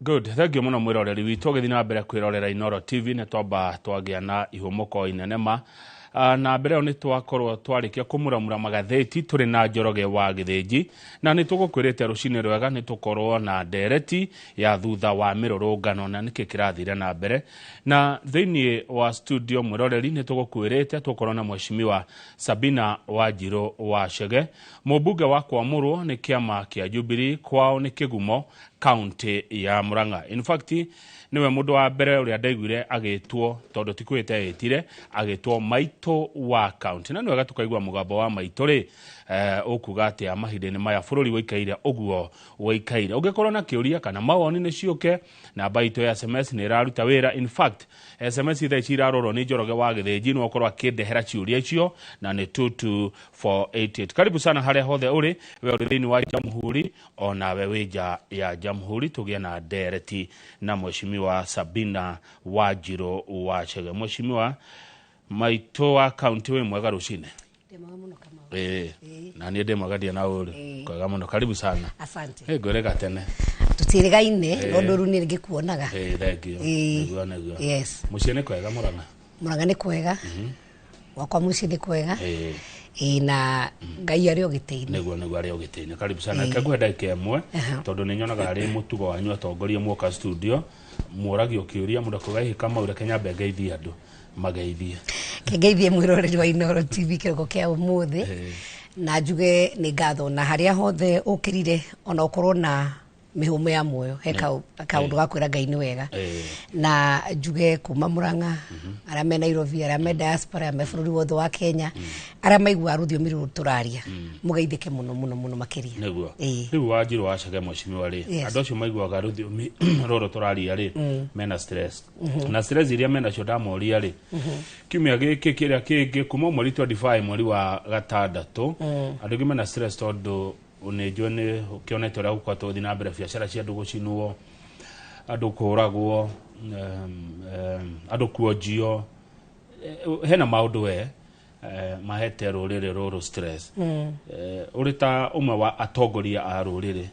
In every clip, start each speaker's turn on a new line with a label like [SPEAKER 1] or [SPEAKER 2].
[SPEAKER 1] Good, thank you muno mwiroreri witũ ũgĩthiĩ na mbere kwĩrorera Inooro TV. Nĩ twamba twagĩa na ihũmũko inene ma. Na mbere ĩyo nĩ twakorwo twarĩkia kũmuramura magathĩti tũrĩ na Njoroge wa Gĩthĩnji, na nĩ tũgũkwĩrĩte rũcinĩ rwega nĩ tũkorwo na ndereti ya thutha wa mĩrũrũngano na nĩkĩ kĩrathire na mbere. Na thĩinĩ wa studio, mwĩroreri, nĩ tũgũkwĩrĩte tũkorwo na Mheshimiwa Sabina Wanjirũ wa Chege, mũmbunge wa kwamũrwo nĩ kĩama kĩa Jubilee, kwao nĩ Kĩgumo, kaunti ya Murang'a. In fact, niwe mũndũ wa mbere ũrĩa ndaiguire agĩtwo, tondũ ti kwĩte ĩtire, agĩtwo maitũ wa kaunti. Na nĩ wega tũkaigua mũgambo wa maitũ rĩ, ũkuga atĩa mahinda-inĩ maya bũrũri ũikaire ũguo ũikaire. Ũngĩkorwo na kĩũria kana mawoni, nĩ ciũke. Namba itũ ya SMS nĩ ĩraruta wĩra. In fact, SMS thaa ici irarorwo nĩ Njoroge wa Gĩthĩnji, no ũkorwo akĩndehera ciũria icio, na nĩ 22488. Karibu sana harĩa hothe ũrĩ, we ũrĩ thĩinĩ wa Jamhuri onawe wĩ nja ya Jamhuri, tũgĩe na ndereti na Mheshimiwa Sabina Wanjirũ wa Chege. Mheshimiwa maitũ wa kaunti, wĩ mwega rũcinĩ?
[SPEAKER 2] Ndĩ mwega mũno, Kamau.
[SPEAKER 1] Ĩĩ, na niĩ ndĩ mwega, ndia na ũru kwega mũno. Karibu sana.
[SPEAKER 2] Asante.
[SPEAKER 1] Ĩ, ngwĩrĩga tene.
[SPEAKER 2] Tũtirĩgaine, no ndũru nĩ ngĩkuonaga.
[SPEAKER 1] Ĩĩ, thank you.
[SPEAKER 2] Ĩĩ.
[SPEAKER 1] Nĩguo.
[SPEAKER 2] Yes.
[SPEAKER 1] Mũciĩ nĩ kwega Mũrang'a?
[SPEAKER 2] Mũrang'a nĩ kwega, gwakwa mũciĩ nĩ kwega. Ĩĩ, na Ngai arĩ o gĩtĩ-inĩ.
[SPEAKER 1] Nĩguo, arĩ o gĩtĩ-inĩ. Karibu sana. Reke nguhe ndagĩka 1, tondũ nĩ nyonaga arĩ mũtugo wanyu atongoria, muoka studio mũragio kĩũria, mũndũ akauga, "Ĩ Kamau, reke nyambe ngeithie andũ." Mageithie.
[SPEAKER 2] Ngeithie mwĩroreri wa Inooro TV kĩroko kĩa ũmũthĩ, na njuge nĩ ngatho na harĩa hothe ũkĩrire, ona ũkorwo na mĩhũmũ ya muoyo, he kaũndũ ga kwĩra Ngai nĩ wega. Na njuge kuma Murang'a, arĩa me Nairobi, arĩa me diaspora, arĩa me bũrũri wothe wa Kenya, arĩa maiguaga rũthiomi rũrũ tũraria, mũgeithĩke mũno mũno mũno makĩria.
[SPEAKER 1] Rĩu Wanjirũ wa Chege, mheshimiwa rĩ, andũ acio maiguaga rũthiomi rũrũ tũraria rĩ, mena stress, na stress iria menacio ndamoria rĩ, kiumia gĩkĩ kĩrĩa kĩngĩ kuma mweri 25 mweri wa gatandatũ, andũ aingĩ mena stress tondũ nĩ njũĩ nĩ ũkĩonete ũrĩa gũkoretwo gũthiĩ na mbere, biacara cia andũ gũcinwo, andũ kũragwo, andũ kuonjio. Hena maũndũ we mahete rũrĩrĩ rũrũ stress. Ũrĩ ta ũmwe wa atongoria a rũrĩrĩ,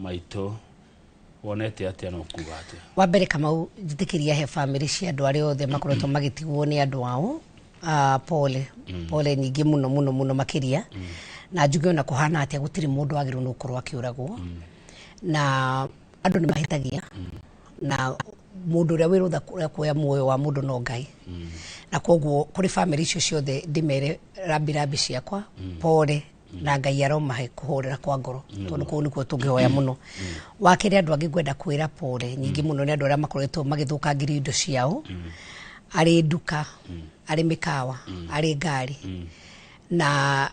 [SPEAKER 1] maitũ, wonete atĩa na ũkuga atĩa?
[SPEAKER 2] Wa mbere, Kamau, njĩtĩkĩria he bamĩrĩ cia andũ arĩa othe makoretwo magĩtigwo nĩ andũ ao, pole pole nyingĩ mũno mũno mũno makĩria. Na njuge ona kũhana atĩa, gũtirĩ mũndũ wagĩrĩirwo nĩ gũkorwo akĩũragwo, na andũ nĩ mahĩtagia, na mũndũ ũrĩa wĩ rũtha rwa kuoya muoyo wa mũndũ no Ngai. Na koguo kũrĩ bamĩrĩ icio ciothe ndĩmere rambi rambi ciakwa, pole, na Ngai aromahe kũhorera kwa ngoro, tondũ kũu nĩkuo tũngĩhoya mũno. Wa kerĩ, andũ angĩ ngwenda kwĩra pole nyingĩ mũno nĩ andũ arĩa makoretwo magĩthũkangĩrio indo ciao, arĩ nduka, arĩ mĩkawa, arĩ ngari, na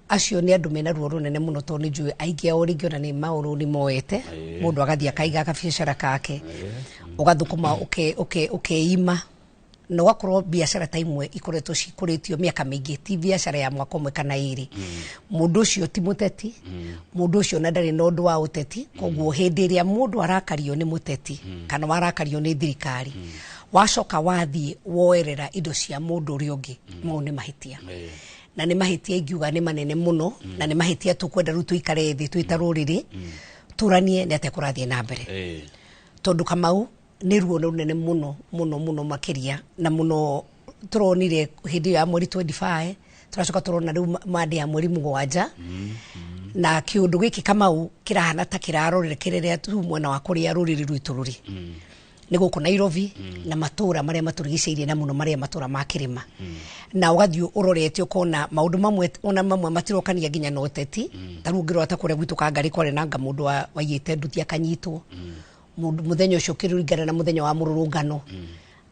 [SPEAKER 2] acio nĩ andũ mena ruo rũnene mũno, tondũ nĩ njũĩ aingĩ ao rĩngĩ ona nĩ maũrũ nĩ moete. Mũndũ agathiĩ akaiga kabiacara kake, ũgathũkũma, ũkeima, na ũgakorwo biacara ta imwe ikoretwo cikũrĩtio mĩaka mĩingĩ, ti biacara ya mwaka ũmwe kana 2. Mũndũ ũcio ti mũteti, mũndũ ũcio na ndarĩ na ũndũ wa ũteti. Koguo hĩndĩ ĩrĩa mũndũ arakario nĩ mũteti kana warakario nĩ thirikari, wacoka wathiĩ woerera indo cia mũndũ ũrĩa ũngĩ, mau nĩ mahĩtia, na nĩ mahĩtia ingiuga nĩ manene mũno, na nĩ mahĩtia tũkwenda rĩu tũikare thĩ twĩ ta rũrĩrĩ tũranie nĩ atĩa kũrathiĩ na mbere, tondũ Kamau nĩ ruo rũnene mũno mũno mũno makĩria, na mũno tũronire hĩndĩ ĩyo ya mweri 25, tũracoka tũrona rĩu mande ya mweri 7. Na kĩũndũ gĩkĩ, Kamau, kĩrahana ta kĩrarorekereria tu mwena wa kũrĩa rũrĩrĩ rwitũ rũrĩ, nĩ gũkũ Nairobi na matũra marĩa matũrigicĩirie, na mũno marĩa matũra ma kĩrĩma. Na ũgathiĩ ũrorete ũkona maũndũ mamwe, ona mamwe matirokania nginya na ũteti. Ta rĩu ũngĩrora ta kũrĩa gwitũ Kangarĩ, kwarĩ na anga mũndũ waiyĩte nduthi akanyitwo. Mũndũ mũthenya ũcio ũkĩringana na mũthenya wa mũrũrũngano,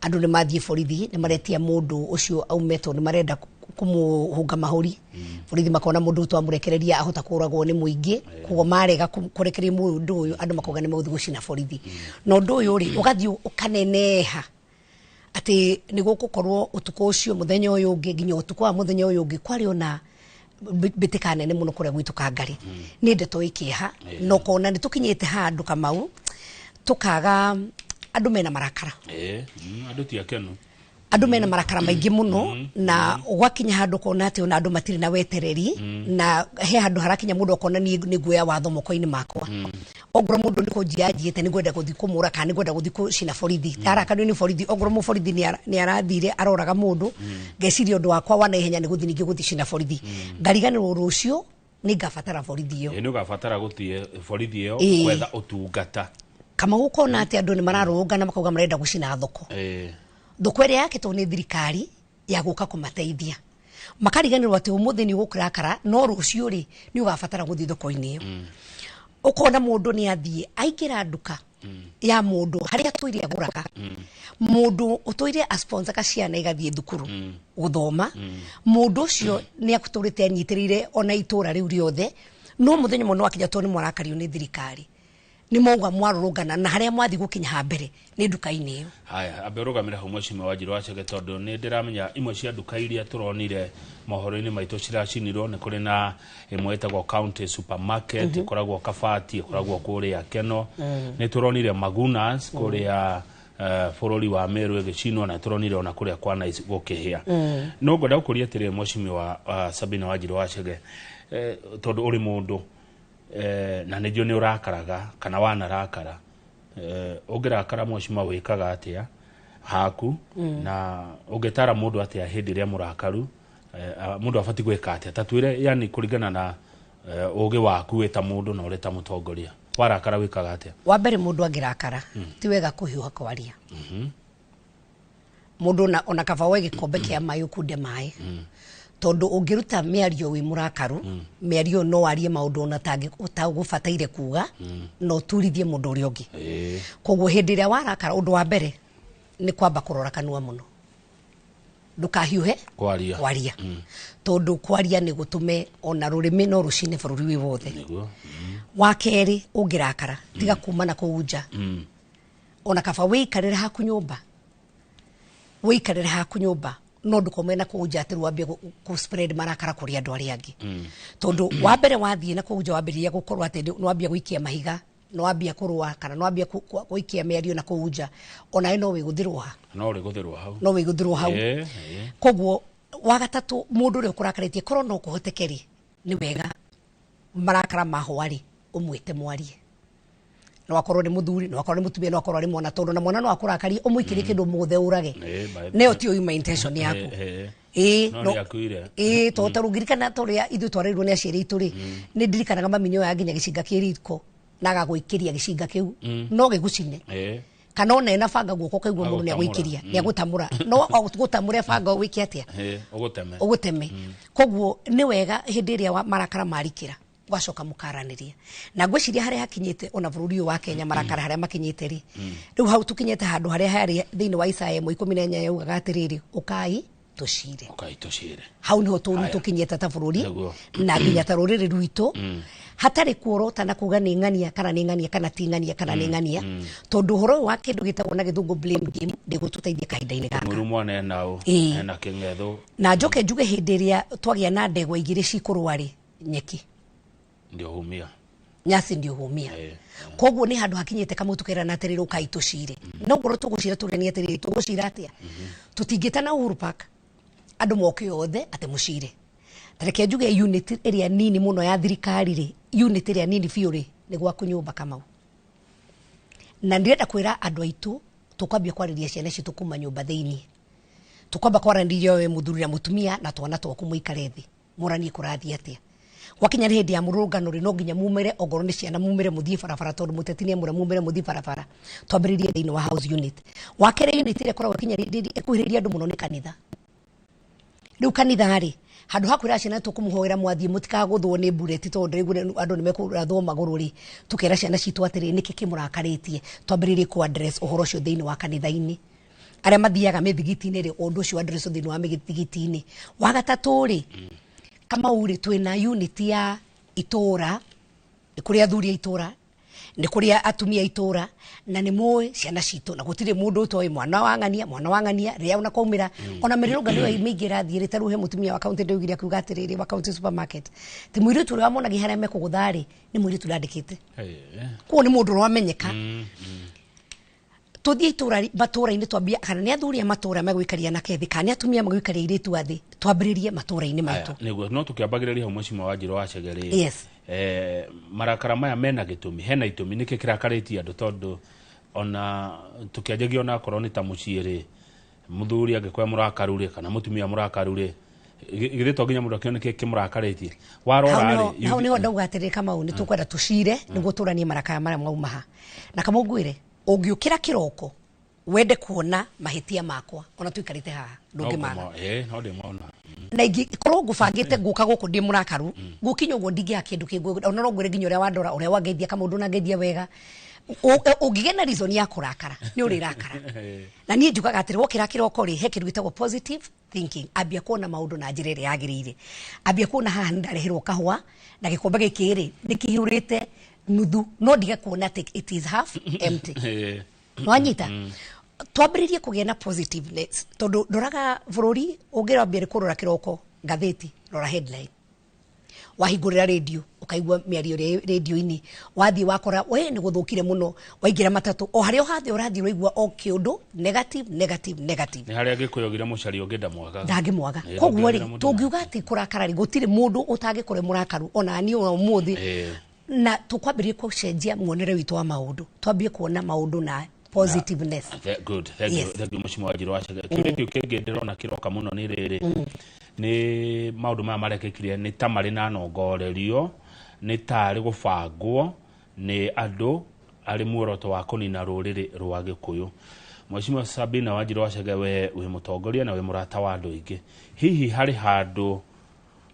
[SPEAKER 2] andũ nĩ mathiĩ borithi, nĩ maretia mũndũ ũcio aume tondũ nĩ marenda kũmũhũnga mahũri. Borithi makona mũndũ ũyũ twamũrekereria ahota kũragwo nĩ mũingĩ, koguo marega kũrekereria mũndũ ũyũ, andũ makauga nĩ megũthiĩ gũcina borithi. Na ũndũ ũyũ rĩ, ũgathiĩ ũkaneneha atĩ nĩ gũgũkorwo ũtukũ ũcio, mũthenya ũyũ ũngĩ, nginya ũtukũ wa mũthenya ũyũ ũngĩ, kwarĩ ona mbĩtĩka nene mũno kũrĩa gwitũ Kangarĩ. Nĩ ndeto ĩ kĩeha, na ũkona nĩ tũkinyĩte handũ, Kamau, tũkaga andũ mena marakara.
[SPEAKER 1] Andũ ti akenu.
[SPEAKER 2] Andũ mena marakara maingĩ mũno, na ũgakinya handũ ũkona atĩ ona andũ matirĩ na wetereri, na he handũ harakinya mũndũ akona niĩ nĩ nguoya watho moko-inĩ makwa. Ongorwo mũndũ nĩ kũnjia anjiĩte nĩ ngwenda gũthiĩ kũmũra kana nĩ ngwenda gũthiĩ kũcina borithi, arakario nĩ borithi. Ongorwo mũborithi nĩ arathire aroraga mũndũ, ngeciria ũndũ wakwa wa naihenya nĩ gũthiĩ ningĩ gũthiĩ cina borithi, ngariganĩrwo rũciũ nĩ ngabatara borithi ĩyo.
[SPEAKER 1] Nĩ ũgabatara gũthiĩ borithi ĩyo gwetha ũtungata.
[SPEAKER 2] Kama ũkona atĩ andũ nĩ mararũrũngana makauga marenda gũcina thoko. Thoko ĩrĩa yakĩtwo nĩ thirikari ya gũka kũmateithia, makariganĩrwo atĩ ũmũthĩ nĩ ũgũkũrakara no rũciũ rĩ nĩ ũgabatara gũthiĩ thoko-inĩ ĩyo. Ũkona mũndũ nĩ athiĩ aingĩra nduka ya mũndũ harĩa atũire agũraga, mũndũ ũtũire asponsaga ciana igathiĩ thukuru gũthoma, mũndũ ũcio nĩ atũrĩte anyitĩrĩire ona itũra rĩu rĩothe, no mũthenya ũmwe nĩ wakinya tondũ nĩ mwarakario nĩ thirikari, nĩ mwauga mwarũrũngana na harĩa mwathiĩ gũkinya ha mbere nĩ nduka-inĩ ĩyo.
[SPEAKER 1] Haya, ambe ũrũgamĩre hau Mheshimiwa Wanjiru wa Chege, tondũ nĩ ndĩramenya imwe cia nduka iria tũronire mohoro-inĩ maitũ ciracinirwo. Nĩ kũrĩ na ĩmwe ĩtagwo County Supermarket, ĩkoragwo Kabati, ĩkoragwo kũrĩa Keno. Nĩ tũronire Magunas kũrĩa bũrũri wa Meru ĩgĩcinwo, na tũronire ona kũrĩa kwa Nice gũkĩhĩa. No ngwenda gũkũria atĩrĩrĩ Mheshimiwa Sabina Wanjiru wa Chege, tondũ ũrĩ mũndũ na nĩnjũĩ nĩ ũrakaraga kana wanarakara, ũngĩrakara Mheshimiwa wĩkaga atĩa haku, na ũngĩtara mũndũ atĩa hĩndĩ ĩrĩa mũrakaru, mũndũ abatiĩ gwĩka atĩa? Ta twĩre, yani kũringana na ũgĩ waku wĩ ta mũndũ na ũrĩ ta mũtongoria, warakara wĩkaga atĩa?
[SPEAKER 2] Wa mbere mũndũ angĩrakara ti wega kũhiũha kwaria. Mũndũ ona kaba woe gĩkombe kĩa maĩ ũkunde maĩ, tondũ ũngĩruta mĩario wĩ mũrakaru, mĩario no warie maũndũ ona ũtagũbataire kuga, na ũturithie mũndũ ũrĩa ũngĩ. Koguo hĩndĩ ĩrĩa warakara, ũndũ wa mbere nĩ kwamba kũrora kanua mũno, ndũkahiũhe
[SPEAKER 1] kwaria,
[SPEAKER 2] tondũ kwaria nĩ gũtũme ona rũrĩmĩ no rũcine bũrũri wĩ wothe. Wa kerĩ, ũngĩrakara tiga kuma na kũu nja, ona kaba wĩikarĩre haku nyũmba, wĩikarĩre haku nyũmba, no ndũkome na kũu nja atĩ wambie kũ spread marakara kũrĩ andũ arĩa angĩ. Tondũ wa mbere wathiĩ na kũu nja wambĩrĩria gũkorwo atĩ nĩ wambia gũikia mahiga, nĩ wambia kũrũa kana nĩ wambia gũikia mĩario na kũu nja, onawe no wĩgũthĩrwo ha,
[SPEAKER 1] no wĩgũthĩrwo hau,
[SPEAKER 2] no wĩgũthĩrwo hau. Koguo wa gatatũ, mũndũ ũrĩa ũkũrakarĩtie korwo no kũhoteke rĩ, nĩ wega marakara mahũa rĩ ũmwĩte mwarie, no akorwo nĩ mũthuri, no akorwo nĩ mũtumia, no akorwo arĩ mwana, tondũ na mwana no akũrakarie ũmũikĩrie kĩndũ mũgũthe ũrage, nĩyo tiyo yuma intention yaku. Ĩĩ, tondũ ta rũngirikana ta ũrĩa ithuĩ twarerirwo nĩ aciari aitũ rĩ, nĩ ndirikanaga mami nĩoyaga nginya gĩcinga kĩ riko na agagũikĩria gĩcinga kĩu no gĩgũcine, kana ona ena banga guoko kaigua mũndũ nĩagũikĩria, nĩagũtamũra, no gũtamũre banga wĩke atĩa? Ũgũteme. Koguo nĩ wega hĩndĩ ĩrĩa marakara marikĩra ũgacoka mũkaranĩria. Na ngwĩciria harĩa hakinyĩte ona bũrũri ũyũ wa Kenya marakara harĩa makinyĩte rĩ, rĩu hau tũkinyĩte handũ harĩa harĩ thĩinĩ wa Isaya 14 yaugaga atĩrĩrĩ, ũkai tũcire,
[SPEAKER 1] ũkai tũcire.
[SPEAKER 2] Hau niho tũkinyĩte ta bũrũri na nginya ta rũrĩrĩ rwitũ, hatarĩ kuorota na kuga nĩ ng'ania kana nĩ ng'ania kana ti ng'ania kana nĩ ng'ania, tondũ ũhoro ũyũ wa kĩndũ gĩtagwo na gĩthũngũ blame game ndĩgũtũteithia kahinda-inĩ gaka.
[SPEAKER 1] Mũru mwana ena ũ, ena kĩng'ethũ.
[SPEAKER 2] Na njoke njuge hĩndĩ ĩrĩa twagĩa na ndegwa igĩrĩ cikũrũa rĩ, nyeki
[SPEAKER 1] ndio humia,
[SPEAKER 2] nyasi ndio humia. Koguo nĩ handũ hakinyĩte kamwe tũkerana atĩrĩrĩ, ũkai tũcire. No ngorwo tũgũcira tũrenie atĩrĩrĩ, tũgũcira atĩa? Tũtingĩtana Uhuru Park andũ moke othe atĩ mũcire. Ta reke njuge unit ĩrĩa nini mũno ya thirikari rĩ, unit ĩrĩa nini biũ rĩ, nĩ gwaku nyũmba Kamau. Na ndĩrenda kwĩra andũ aitũ tũkwambia kwarĩria ciana citũ kuma nyũmba thĩinĩ, tũkwamba kwaranĩria we mũthuri na mũtumia na twana twaku mũikare thĩ mũranie kũrathiĩ atĩa. Gwakinya nĩ hĩndĩ ya mũrũrũngano rĩ, no nginya mumĩre, ongorwo nĩ ciana mumĩre mũthiĩ barabara, tondũ mũteti nĩ amũra mumĩre mũthiĩ barabara. Twambĩrĩrie thĩinĩ wa house unit. Wa kerĩ, unit ĩrĩa ĩkoragwo ĩkuhĩrĩirie andũ mũno nĩ kanitha. Rĩu kanitha rĩ, handũ ha kwĩra ciana tũkũmũhoera mwathiĩ mũtikagũthwo nĩ mbureti, tondũ ndĩraigua andũ nĩ mekũrathwo magũrũ rĩ, tũkera ciana citũ atĩrĩ, nĩkĩ kĩmũrakarĩtie? Twambĩrĩrie kũ address ũhoro ũcio thĩinĩ wa kanitha-inĩ. Arĩa mathiaga mĩthigiti-inĩ rĩ, ũndũ ũcio address thĩinĩ wa mĩthigiti-inĩ. Wa gatatũ rĩ, Kamau rĩ, twĩna unit ya itũra, nĩ kũrĩ athuri a itũra, nĩ kũrĩ atumia a itũra, na nĩ mũĩ ciana citũ, na gũtirĩ mũndũ ũtoĩ mwana wa ng'ania, mwana wa ng'ania, rĩrĩa ona kwaumĩra, ona mĩrũrũngano ĩyo mĩingĩ ĩrathiĩ rĩ, ta rĩu he mũtumia wa county ndaugire akiuga atĩrĩrĩ, wa county supermarket, ti mũirĩtu ũrĩa wamuonagia harĩa mekũgũtha rĩ, nĩ mũirĩtu ũrĩa andĩkĩte. Koguo nĩ mũndũ ũramenyeka. Tuthiĩ itũra matũra-inĩ twambie, kana nĩ athuri a matũra megũikaria anake thĩ, kana nĩ atumia megũikaria airĩtu a thĩ, twambĩrĩrie matũra-inĩ maitũ.
[SPEAKER 1] Nĩguo no tũkĩambagĩrĩria hau, Mheshimiwa Wanjirũ wa Chege.
[SPEAKER 2] Yes.
[SPEAKER 1] Marakara maya mena gĩtũmi, hena itũmi nĩkĩ kĩrakarĩtie andũ, tondũ ona tũkĩanjagia ona akorwo nĩ ta mũciĩ rĩ, mũthuri angĩkorwo mũrakaru rĩ, kana mũtumia mũrakaru rĩ, githĩ to nginya mũndũ akĩone kĩ kĩmũrakarĩtie warora rĩ?
[SPEAKER 2] Hau niho ndauga atĩrĩ, Kamau, nĩ tũkwenda tũcire nĩguo tũranie marakara marĩa mauma ha. Na Kamau, ngwĩre, ũngĩũkĩra kĩroko wende kuona mahĩtia makwa ona tũikarĩte haha, ndũngĩmaga.
[SPEAKER 1] No ndĩmona.
[SPEAKER 2] Na ingĩkorwo ngũbangĩte ngũka gũkũ ndĩ mũrakaru, gũkinya ũguo ndingĩaga kĩndũ kĩngĩ, ona no ngwĩre nginya ũrĩa wandora, ũrĩa wangeithia, kamũndũ na ngeithia wega. Ũngĩgĩa na reason ya kũrakara, nĩ ũrĩrakara. Na niĩ njugaga atĩrĩ, wokĩra kĩroko rĩ, he kĩndũ gĩtagwo positive thinking. Ambia kuona maũndũ na njĩra ĩrĩa yagĩrĩire. Ambia kuona haha nĩ ndareherwo kahũa na gĩkombe gĩkĩ rĩ, nĩ kĩihũrĩte nuthu, no ndige kuona atĩ it is half empty. Nwanyita, twambĩrĩrie kũgĩa na positiveness, tondũ ndoraga bũrũri ũngĩrambia nĩ kũrora kĩroko ngathĩti, rora headline, wahingũrĩra radio ũkaigua mĩario ĩrĩa ĩ radio-inĩ, wathiĩ wakora we nĩ gũthũkire mũno, waingĩra matatũ, o harĩa o hathe ũrathiĩ ũraigua o kĩũndũ negative, negative, negative.
[SPEAKER 1] Nĩ harĩa Gĩkũyũ gire mũcari ũngĩ ndamwagaga.
[SPEAKER 2] Ndangĩmwaga. Koguo rĩ,
[SPEAKER 1] ndũngĩagĩra mũndũ.
[SPEAKER 2] Tũngiuga atĩ kũrakara rĩ, gũtirĩ mũndũ ũtangĩkorwo e mũrakaru, ona niĩ ona ũmũthĩ. Na tũkwambĩrĩria gũcenjia muonere witũ wa maũndũ, twambie kuona maũndũ na positiveness.
[SPEAKER 1] Good, thank you, thank you, Mheshimiwa Wanjirũ wa Chege. Kĩũria kĩu kĩngĩ ndĩrona kĩroka mũno nĩ rĩrĩ, nĩ maũndũ maya marekĩkire nĩ ta marĩ na nongorerio, nĩ tarĩ gũbangwo nĩ andũ arĩ muoroto wa kũnina rũrĩrĩ rwa Gĩkũyũ. Mheshimiwa Sabina Wanjirũ wa Chege, we wĩ mũtongoria na wĩ mũrata wa andũ aingĩ, hihi harĩ handũ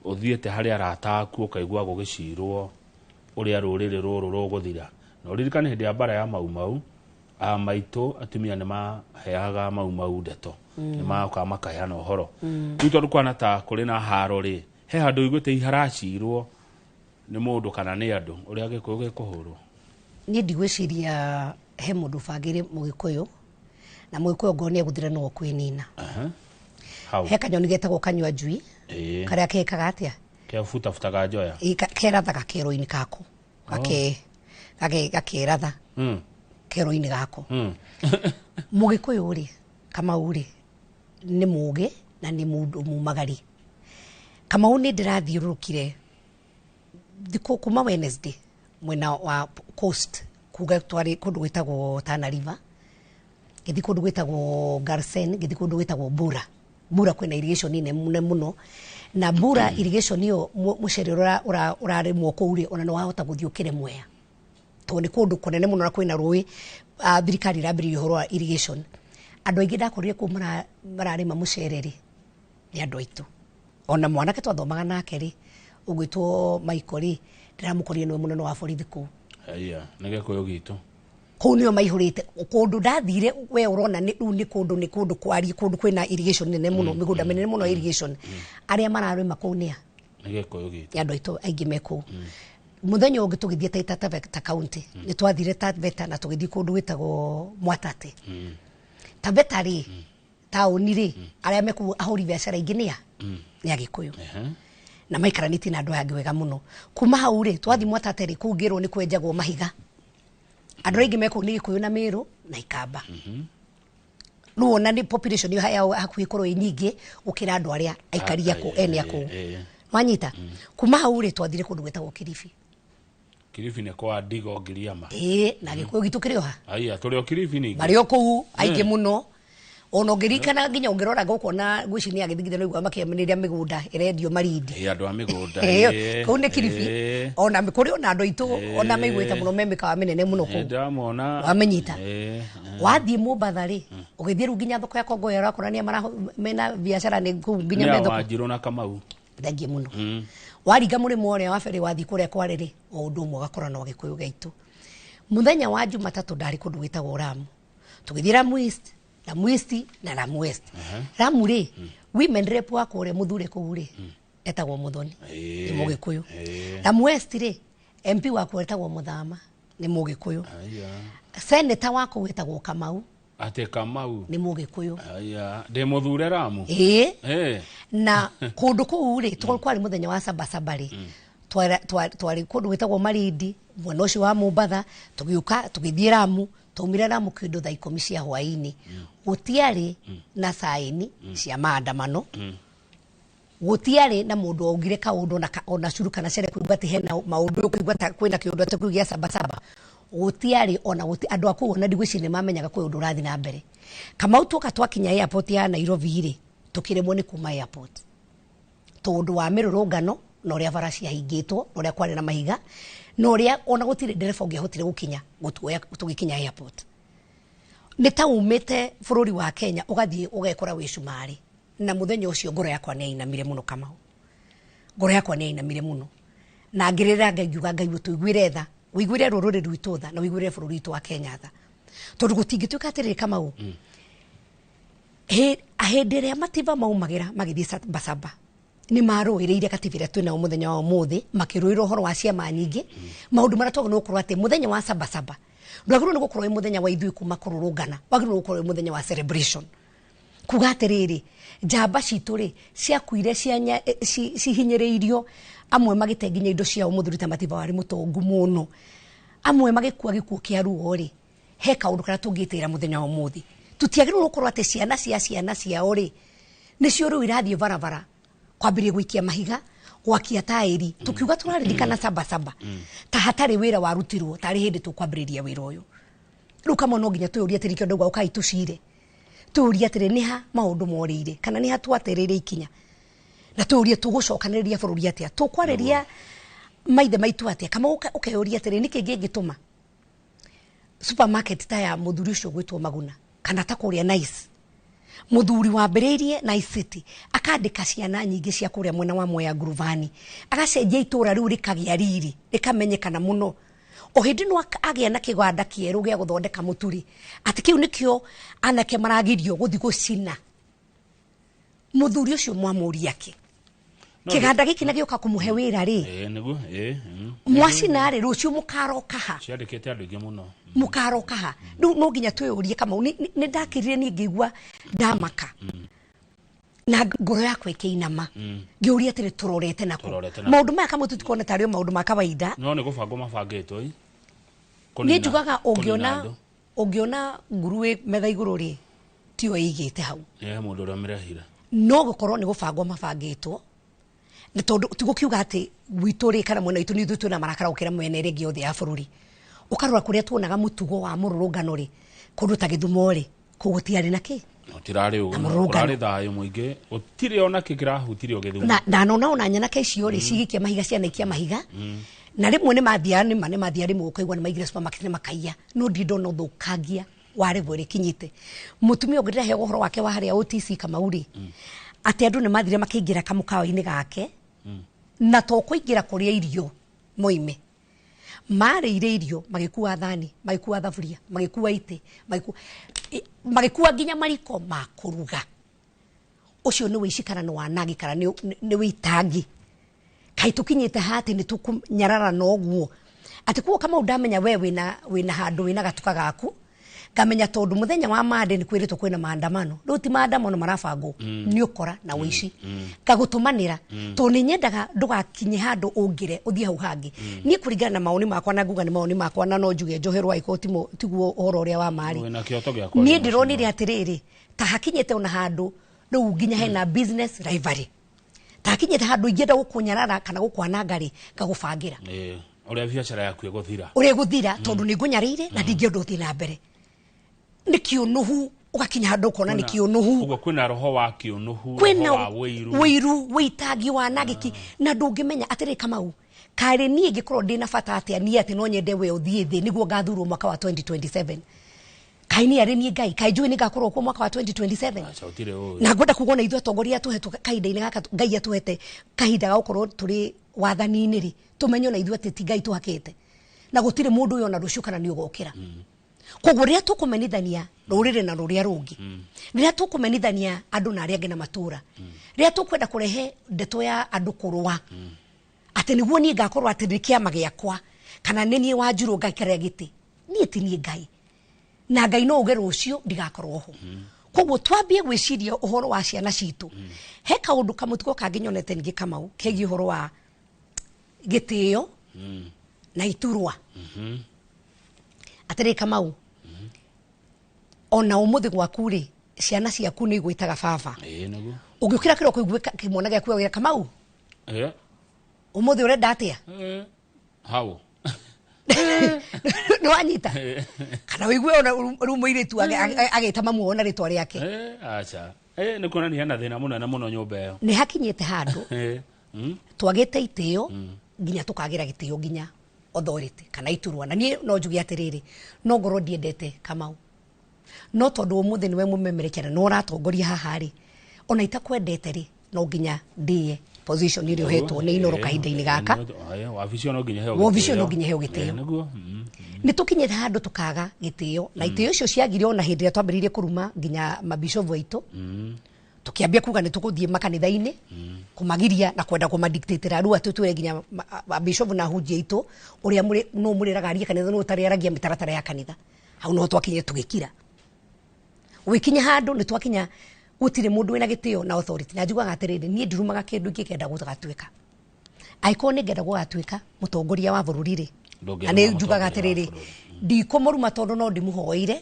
[SPEAKER 1] ũthiĩte harĩ arata aku ũkaigua gũgĩcirwo ũrĩa rũrĩrĩ rũrũ rũgũthira? Na ũririkane hĩndĩ ya mbara ya Mau Mau, a maitũ atumia nĩ maheaga Mau Mau ndeto, nĩ magokaga makaheana ũhoro. Rĩu tondũ kwana ta kũrĩ na haro rĩ, he handũ ũiguĩte iharacirwo nĩ mũndũ kana nĩ andũ ũrĩa Gĩkũyũ gĩkũhũrwo?
[SPEAKER 2] Niĩ ndigwĩciria he mũndũ ũbangĩire Mũgĩkũyũ, na Mũgĩkũyũ ngorwo nĩ egũthira no kwĩnina.
[SPEAKER 1] Hau.
[SPEAKER 2] He kanyoni getagwo kanyua njui, karĩa kekaga atĩa?
[SPEAKER 1] Kebutabutaga njoya.
[SPEAKER 2] Ĩ, kerathaga kero-inĩ kako, gakeratha kero-inĩ gako. Mũgĩkũyũ rĩ, Kamau rĩ, nĩ mũgĩ na nĩ mũndũ mumagari. Kamau, nĩ ndĩrathiũrũrũkire thikũ kuma Wednesday mwena wa coast, kuga twarĩ kũndũ gwĩtagwo Tana River, ngĩthiĩ kũndũ gwĩtagwo Garsen, ngĩthiĩ kũndũ gwĩtagwo Bura. Bura kwĩna irrigation nene mũno, na Bura irrigation ĩyo, mũcere ũrĩa ũrarĩmwo kũu rĩ, ona nĩ wahota gũthiĩ ũkĩre Mwea, tondũ nĩ kũndũ kũnene mũno na kwĩna rũĩ. Thirikari ĩrambĩrĩria ũhoro wa irrigation. Andũ aingĩ ndakorire kũu mararĩma mũcere rĩ, nĩ andũ aitũ. Ona mwanake twathomaga nake rĩ, ũgwĩtwo Michael rĩ, ndĩramũkorire nĩwe mũnene wa borithi kũu.
[SPEAKER 1] Aya nĩ Gĩkũyũ gitũ.
[SPEAKER 2] Kũu nĩo maihũrĩte. Kũndũ ndathire we ũrona nĩ rĩu nĩ kũndũ kwariĩ, kũndũ kwĩna irrigation nene mũno, mĩgũnda mĩnene mũno ya irrigation. Arĩa mararĩma kũu nĩa?
[SPEAKER 1] Nĩ Gĩkũyũ gitũ.
[SPEAKER 2] Nĩ andũ aitũ aingĩ me kũu. Mũthenya ũngĩ tũgĩthiĩ Taita Taveta County, nĩ twathire Taveta na tũgĩthiĩ kũndũ gwĩtagwo Mwatate. Taveta rĩ, taũni rĩ, arĩa me kũu ahũri biacara aingĩ nĩa? Nĩ Agĩkũyũ. Na maikaranĩtie na andũ aya angĩ wega mũno. Kuma hau rĩ, twathiĩ Mwatate rĩ, kũu ngĩrwo nĩ kwenjagwo mahiga, andũ aingĩ me kũu nĩ Gĩkũyũ na Mĩrũ na Ikamba. Rĩu ona nĩ population ĩyo yao hakuhĩ ĩkorwo ĩ nyingĩ gũkĩra andũ arĩa aikari a kũu, ene a kũu. Wanyita, kuma hau rĩ, twathire kũndũ gwĩtagwo Kilifi.
[SPEAKER 1] Kilifi nĩ kwa Ndigo Ngiriama.
[SPEAKER 2] Ĩĩ, na Gĩkũyũ gitũ kĩrĩ o ha?
[SPEAKER 1] Aya tũrĩ o Kilifi ningĩ.
[SPEAKER 2] Marĩ o kũu aingĩ mũno. Ona ũngĩririkana, nginya ũngĩrora gũkũ, ona ngwĩciria nĩ agĩthigithia no makĩanĩrĩra mĩgũnda ĩrendio Marindi.
[SPEAKER 1] Ĩ, andũ a mĩgũnda.
[SPEAKER 2] Kũu nĩ Kilifi. Ona kũrĩ ona andũ aitũ ona maiguĩte mũno me mĩkawa mĩnene mũno kũu.
[SPEAKER 1] Ndamona.
[SPEAKER 2] Wamenyita. Wathiĩ Mombatha rĩ, ũgĩthiĩ rĩu nginya thoko ya Kongoya, ũrakora nĩa mena biacara nĩ kũu nginya
[SPEAKER 1] Nĩ
[SPEAKER 2] me thoko.
[SPEAKER 1] Wanjirũ na Kamau.
[SPEAKER 2] Thengiũ mũno. Waringa mũrĩmo ũrĩa wa ferry wathiĩ kũrĩa Kware rĩ, o ũndũ ũmwe ũgakora no Gĩkũyũ gaitũ. Mũthenya wa Jumatatũ ndarĩ kũndũ gwĩtagwo Lamu. Tũgĩthiĩ Lamu East, Lamu East na Lamu West. Lamu rĩ, women rep wa kũrĩa mũthure kũu rĩ, etagwo Muthoni, nĩ Mũgĩkũyũ. Lamu West rĩ, MP wa kũu etagwo Mũthama, nĩ Mũgĩkũyũ.
[SPEAKER 1] Aya.
[SPEAKER 2] Senator wa kũu etagwo Kamau.
[SPEAKER 1] Atĩ Kamau?
[SPEAKER 2] Nĩ Mũgĩkũyũ.
[SPEAKER 1] Aya ndĩ mũthure Ramu.
[SPEAKER 2] Ĩĩ. Na kũndũ kũu rĩ, kwarĩ mũthenya wa Sabasaba rĩ, twarĩ kũndũ gwĩtagwo Malindi, mwena ũcio wa Mombatha, tũgĩũka tũgĩthiĩ Lamu. Twaumire Lamu kĩndũ thaa 10 cia hwaĩ-inĩ. Gũtiarĩ na saini cia maandamano. Gũtiarĩ na mũndũ waugire kaũndũ ona curu kana cere kuigua atĩ hena maũndũ, kũigua ta kwĩna kĩũndũ atĩ kĩu gĩa Sabasaba. Gũtiarĩ ona gũti andũ a kũu ona ndigwĩciria nĩ mamenyaga kwĩ ũndũ ũrathiĩ na mbere. Kamau, tuoka twakinya airport ya Nairobi rĩ, tũkĩremwo nĩ kuma airport tondũ wa mĩrũrũngano na ũrĩa bara ciahingĩtwo na ũrĩa kwarĩ na mahiga na ũrĩa ona gũtirĩ ndereba ũngĩahotire gũkinya gũtuoya tũgĩkinya airport. Nĩ ta umĩte bũrũri wa Kenya ũgathiĩ ũgekora wĩ cumarĩ. Na mũthenya ũcio ngoro yakwa nĩ yainamire mũno, Kamau, ngoro yakwa nĩ yainamire mũno, na ngĩrĩra Ngai ngiuga, "Ngai, ũtũiguĩre tha, ũiguĩre rũrĩrĩ rwitũ tha na ũiguĩre bũrũri witũ wa Kenya tha," tondũ gũtingĩtuĩka atĩrĩrĩ, Kamau, hĩndĩ ĩrĩa Matiba maumagĩra magĩthiĩ Sabasaba nĩ marũĩrĩire katiba ĩrĩa twĩnayo mũthenya wa ũmũthĩ, makĩrũĩra ũhoro wa ciama nyingĩ, maũndũ marĩa twagĩrĩirwo gũkorwo atĩ mũthenya wa Sabasaba ndwagĩrĩirwo nĩ gũkorwo wĩ mũthenya wa ithuĩ kuma kũrũrũngana, wagĩrĩirwo gũkorwo wĩ mũthenya wa celebration, kuga atĩrĩrĩ, njamba citũ rĩ ciakuire cihinyĩrĩirio, amwe magĩte nginya indo ciao. Mũthuri ta Matiba warĩ mũtongu mũno, amwe magĩkua gĩkuũ kĩa ruo rĩ, he kaũndũ karĩa tũngĩtĩra mũthenya wa ũmũthĩ. Tũtiagĩrĩirwo gũkorwo atĩ ciana cia ciana ciao rĩ nĩcio rĩu irathiĩ barabara kwambĩrĩria gũikia mahiga, gwakia taĩri, tukiuga tũraririkana Sabasaba ta hatarĩ wĩra warutirwo, tarĩ hĩndĩ tũkwambĩrĩria wĩra ũyũ rĩu. Kamwe no nginya twĩyũrie atĩrĩ, kĩo ndauga ũkai tũcire, twĩyũrie atĩrĩ, nĩ ha maũndũ morĩire kana nĩ ha twatereire ikinya, na twĩyũrie tũgũcokanĩrĩria bũrũri atĩa, tũkwarĩria maithe maitũ atĩa. Kama ũkeyũria atĩrĩ, nĩkĩ kĩngĩtũma supermarket ta ya mũthuri ũcio gwĩtwo Maguna kana ta kũrĩa Nice, mũthuri wambĩrĩirie Nice City, akandĩka ciana nyingĩ cia kũrĩa mwena wa Mwea Ngurubani, agacenjia itũra rĩu rĩkagĩa riri, rĩkamenyekana mũno, o hĩndĩ no agĩa na kĩganda kĩerũ gĩa gũthondeka mũturi, atĩ kĩu nĩkĩo anake maragirio gũthiĩ gũcina? Mũthuri ũcio mwamũria kĩ kĩganda gĩkĩ na gĩũka kũmũhe wĩra rĩ?
[SPEAKER 1] Ĩĩ, nĩguo, ĩĩ.
[SPEAKER 2] Mwacina rĩ, rũciũ mũkaroka ha?
[SPEAKER 1] Ciandĩkĩte andũ aingĩ mũno.
[SPEAKER 2] Mũkaroka ha? Rĩu no nginya twĩyũrie. Kamau, nĩ ndakirire niĩ ngĩigua ndamaka na ngoro yakwa ĩkĩinama, ngĩũria atĩrĩ, tũrorete nakũ?
[SPEAKER 1] Tũrorete nakũ?
[SPEAKER 2] Maũndũ maya, kamwe, tũtikona tarĩ o maũndũ ma kawaida.
[SPEAKER 1] No nĩ gũbangwo mabangĩtwo ĩ.
[SPEAKER 2] Niĩ njugaga
[SPEAKER 1] Kũnina
[SPEAKER 2] ũngĩona
[SPEAKER 1] andũ.
[SPEAKER 2] Ũngĩona nguru ĩ metha igũrũ rĩ, tiyo ĩigĩte hau.
[SPEAKER 1] Nĩ mũndũ ũrĩa ũmĩrehire.
[SPEAKER 2] No gũkorwo nĩ gũbangwo mabangĩtwo, nĩ tondũ tigũkiuga atĩ gwitũ rĩ kana mwena witũ nĩ ithuĩ twĩna marakara gũkĩra mwena ĩrĩa ĩngĩ yothe ya bũrũri. Ũkarora kũrĩa tuonaga mũtugo wa mũrũrũngano rĩ, kũndũ ta Gĩthumo rĩ, kũu gũtiarĩ na kĩ.
[SPEAKER 1] Gũtirarĩ ũguo.
[SPEAKER 2] Na mũrũrũngano.
[SPEAKER 1] Kũrarĩ thayũ mũingĩ, gũtirĩ ona kĩ kĩrahutirio Gĩthumo.
[SPEAKER 2] Na ndanona ona nyanake icio rĩ cigĩkia mahiga, cianaikia mahiga, na rĩmwe nĩ mathiaga, nĩma nĩ mathiaga, rĩmwe ũkaigua nĩ maigire supermarket nĩ makaiya, no ndirĩ ndona ũthũkangia wa level ĩrĩa ĩkinyĩte. Mũtumia ũngĩ ndĩraheo ũhoro wake wa harĩa OTC, Kamau rĩ, atĩ andũ nĩ mathire makĩingĩra kamũkawa-inĩ gake, na to kũingĩra kũrĩa irio moime, marĩire irio, magĩkua thani, magĩkua thaburia, magĩkua itĩ, magĩkua nginya mariko ma kũruga. Ũcio nĩ wĩici kana nĩ wanangi kana nĩ wĩitangi? Kaĩ tũkinyĩte ha atĩ nĩ tũkũnyararana ũguo? Atĩ koguo, Kamau, ndamenya we wĩna handũ wĩna gatuka gaku, ngamenya tondũ mũthenya wa mande nĩ kwĩrĩtwo kwĩna maandamano. Rĩu ti maandamano marabangwo, nĩ ũkora na wĩici. Ngagũtũmanĩra tondũ nĩ nyendaga ndũgakinye handũ ũngĩre ũthiĩ hau hangĩ. Niĩ kũringana na mawoni makwa, na nguga nĩ mawoni makwa na no njuge njoherwo angĩkorwo tiguo ũhoro ũrĩa wa marĩ,
[SPEAKER 1] Wĩna kĩhoto gĩa kwaria
[SPEAKER 2] niĩ
[SPEAKER 1] macio.
[SPEAKER 2] Ndĩronire atĩrĩrĩ, ta hakinyĩte ona handũ rĩu nginya hena business rivalry, ta hakinyĩte handũ ingĩenda gũkũnyarara kana gũkwananga rĩ, ngagũbangĩra
[SPEAKER 1] Ĩĩ, ũrĩa biacara yaku ĩgũthira.
[SPEAKER 2] Ũrĩa ĩgũthira, tondũ nĩ ngũnyarĩire na ndingĩenda ũthiĩ na mbere. Nĩ kĩũnũhu, ũgakinya handũ ũkona nĩ kĩũnũhu.
[SPEAKER 1] Ũguo kwĩna roho wa kĩũnũhu,
[SPEAKER 2] Kwĩna
[SPEAKER 1] roho wa wĩiru.
[SPEAKER 2] Wĩiru, wĩitangi wa nagĩki, na ndũngĩmenya atĩrĩ, Kamau, karĩ niĩ ingĩkorwo ndĩna bata atĩa niĩ atĩ no nyende we ũthiĩ thĩ nĩguo ngathurwo mwaka wa 2027? Kaĩ niĩ arĩ niĩ Ngai? Kaĩ njũĩ nĩ ngakorwo kuo mwaka wa 2027?
[SPEAKER 1] Aca, gũtirĩ ũĩ.
[SPEAKER 2] Na ngwenda kuga ona ithuĩ atongoria tũhetwo kahinda-inĩ gaka, Ngai atũhete kahinda ga gũkorwo tũrĩ wathani-inĩ rĩ, tũmenye ona ithuĩ atĩ ti Ngai tũhakĩte, na gũtirĩ mũndũ ũyũ ona rũciũ kana nĩ ũgokĩra. Koguo rĩrĩa tũkũmenithania rũrĩrĩ na rũrĩa rũngĩ, rĩrĩa tũkũmenithania andũ na arĩa angĩ na matũra, rĩrĩa tũkwenda kũrehe ndeto ya andũ kũrũa atĩ nĩguo niĩ ngakorwo atĩ nĩ kĩama gĩakwa kana nĩ niĩ Wanjirũ ngaikarĩra gĩtĩ, niĩ ti niĩ Ngai, na Ngai no uge rũciũ ndigakorwo ho. Koguo twambie gwĩciria ũhoro wa ciana citũ. He kaũndũ kamũtugo kangĩ nyonete ningĩ, Kamau, kegiĩ ũhoro wa gĩtĩo na iturwa. Atĩrĩ Kamau, Ona ũmũthĩ gwaku rĩ, ciana ciaku nĩ igwĩtaga baba.
[SPEAKER 1] Ĩĩ nĩguo.
[SPEAKER 2] Ũngĩũkĩra kĩroko ũigue kĩmwana gĩaku gĩakwĩra, Kamau, ũmũthĩ ũrenda atĩa?
[SPEAKER 1] Hau.
[SPEAKER 2] Nĩ wanyita? Kana ũigue ona rĩu mũirĩtu agĩta mamu ona rĩtwa rĩake.
[SPEAKER 1] Aca. Nĩ kuonania hena thĩna mũnene mũno nyũmba ĩyo.
[SPEAKER 2] Nĩ hakinyĩte handũ twagĩte itĩo nginya tũkagĩra gĩtĩo nginya authority kana iturwa. Na niĩ no njuge atĩrĩrĩ, no ngorwo ndiendete Kamau, no tondũ ũmũthĩ nĩwe mũmemerekia na nĩwe ũratongoria haha rĩ, ona itakwendete rĩ, no nginya ndĩe position ĩrĩa ũhetwo nĩ Inooro kahinda-inĩ gaka.
[SPEAKER 1] Wabici ĩyo no nginya heo
[SPEAKER 2] Wabici ĩyo no
[SPEAKER 1] gĩtĩo.
[SPEAKER 2] nginya heo gĩtĩo.
[SPEAKER 1] Nĩguo.
[SPEAKER 2] Nĩ tũkinyĩte handũ tũkaga gĩtĩo, na itĩo icio ciagire ona hĩndĩ ĩrĩa twambĩrĩirie kũruma nginya mabishovu aitũ. Tũkĩambia kuga nĩ tũgũthiĩ makanitha-inĩ kũmagiria na kwenda kũmadictatĩra rĩu atĩ twĩre nginya mabishovu na ahunjia aitũ ũrĩa nũ mũrĩraga arie kanitha, nũ ũtarĩaragia mĩtaratara ya kanitha. Hau no twakinyire tũgĩkira. Gũgĩkinya handũ nĩ twakinya gũtirĩ mũndũ wĩna gĩtĩo na authority. Na njugaga atĩrĩrĩ, niĩ ndirumaga kĩndũ ingĩkenda gũgatuĩka. Angĩkorwo nĩ ngenda gũgatuĩka mũtongoria wa bũrũri rĩ,
[SPEAKER 1] Ndũngĩruma
[SPEAKER 2] na nĩ njugaga
[SPEAKER 1] mũtongoria wa
[SPEAKER 2] atĩrĩrĩ,
[SPEAKER 1] bũrũri.
[SPEAKER 2] ndikũmũruma tondũ no ndĩmũhoeire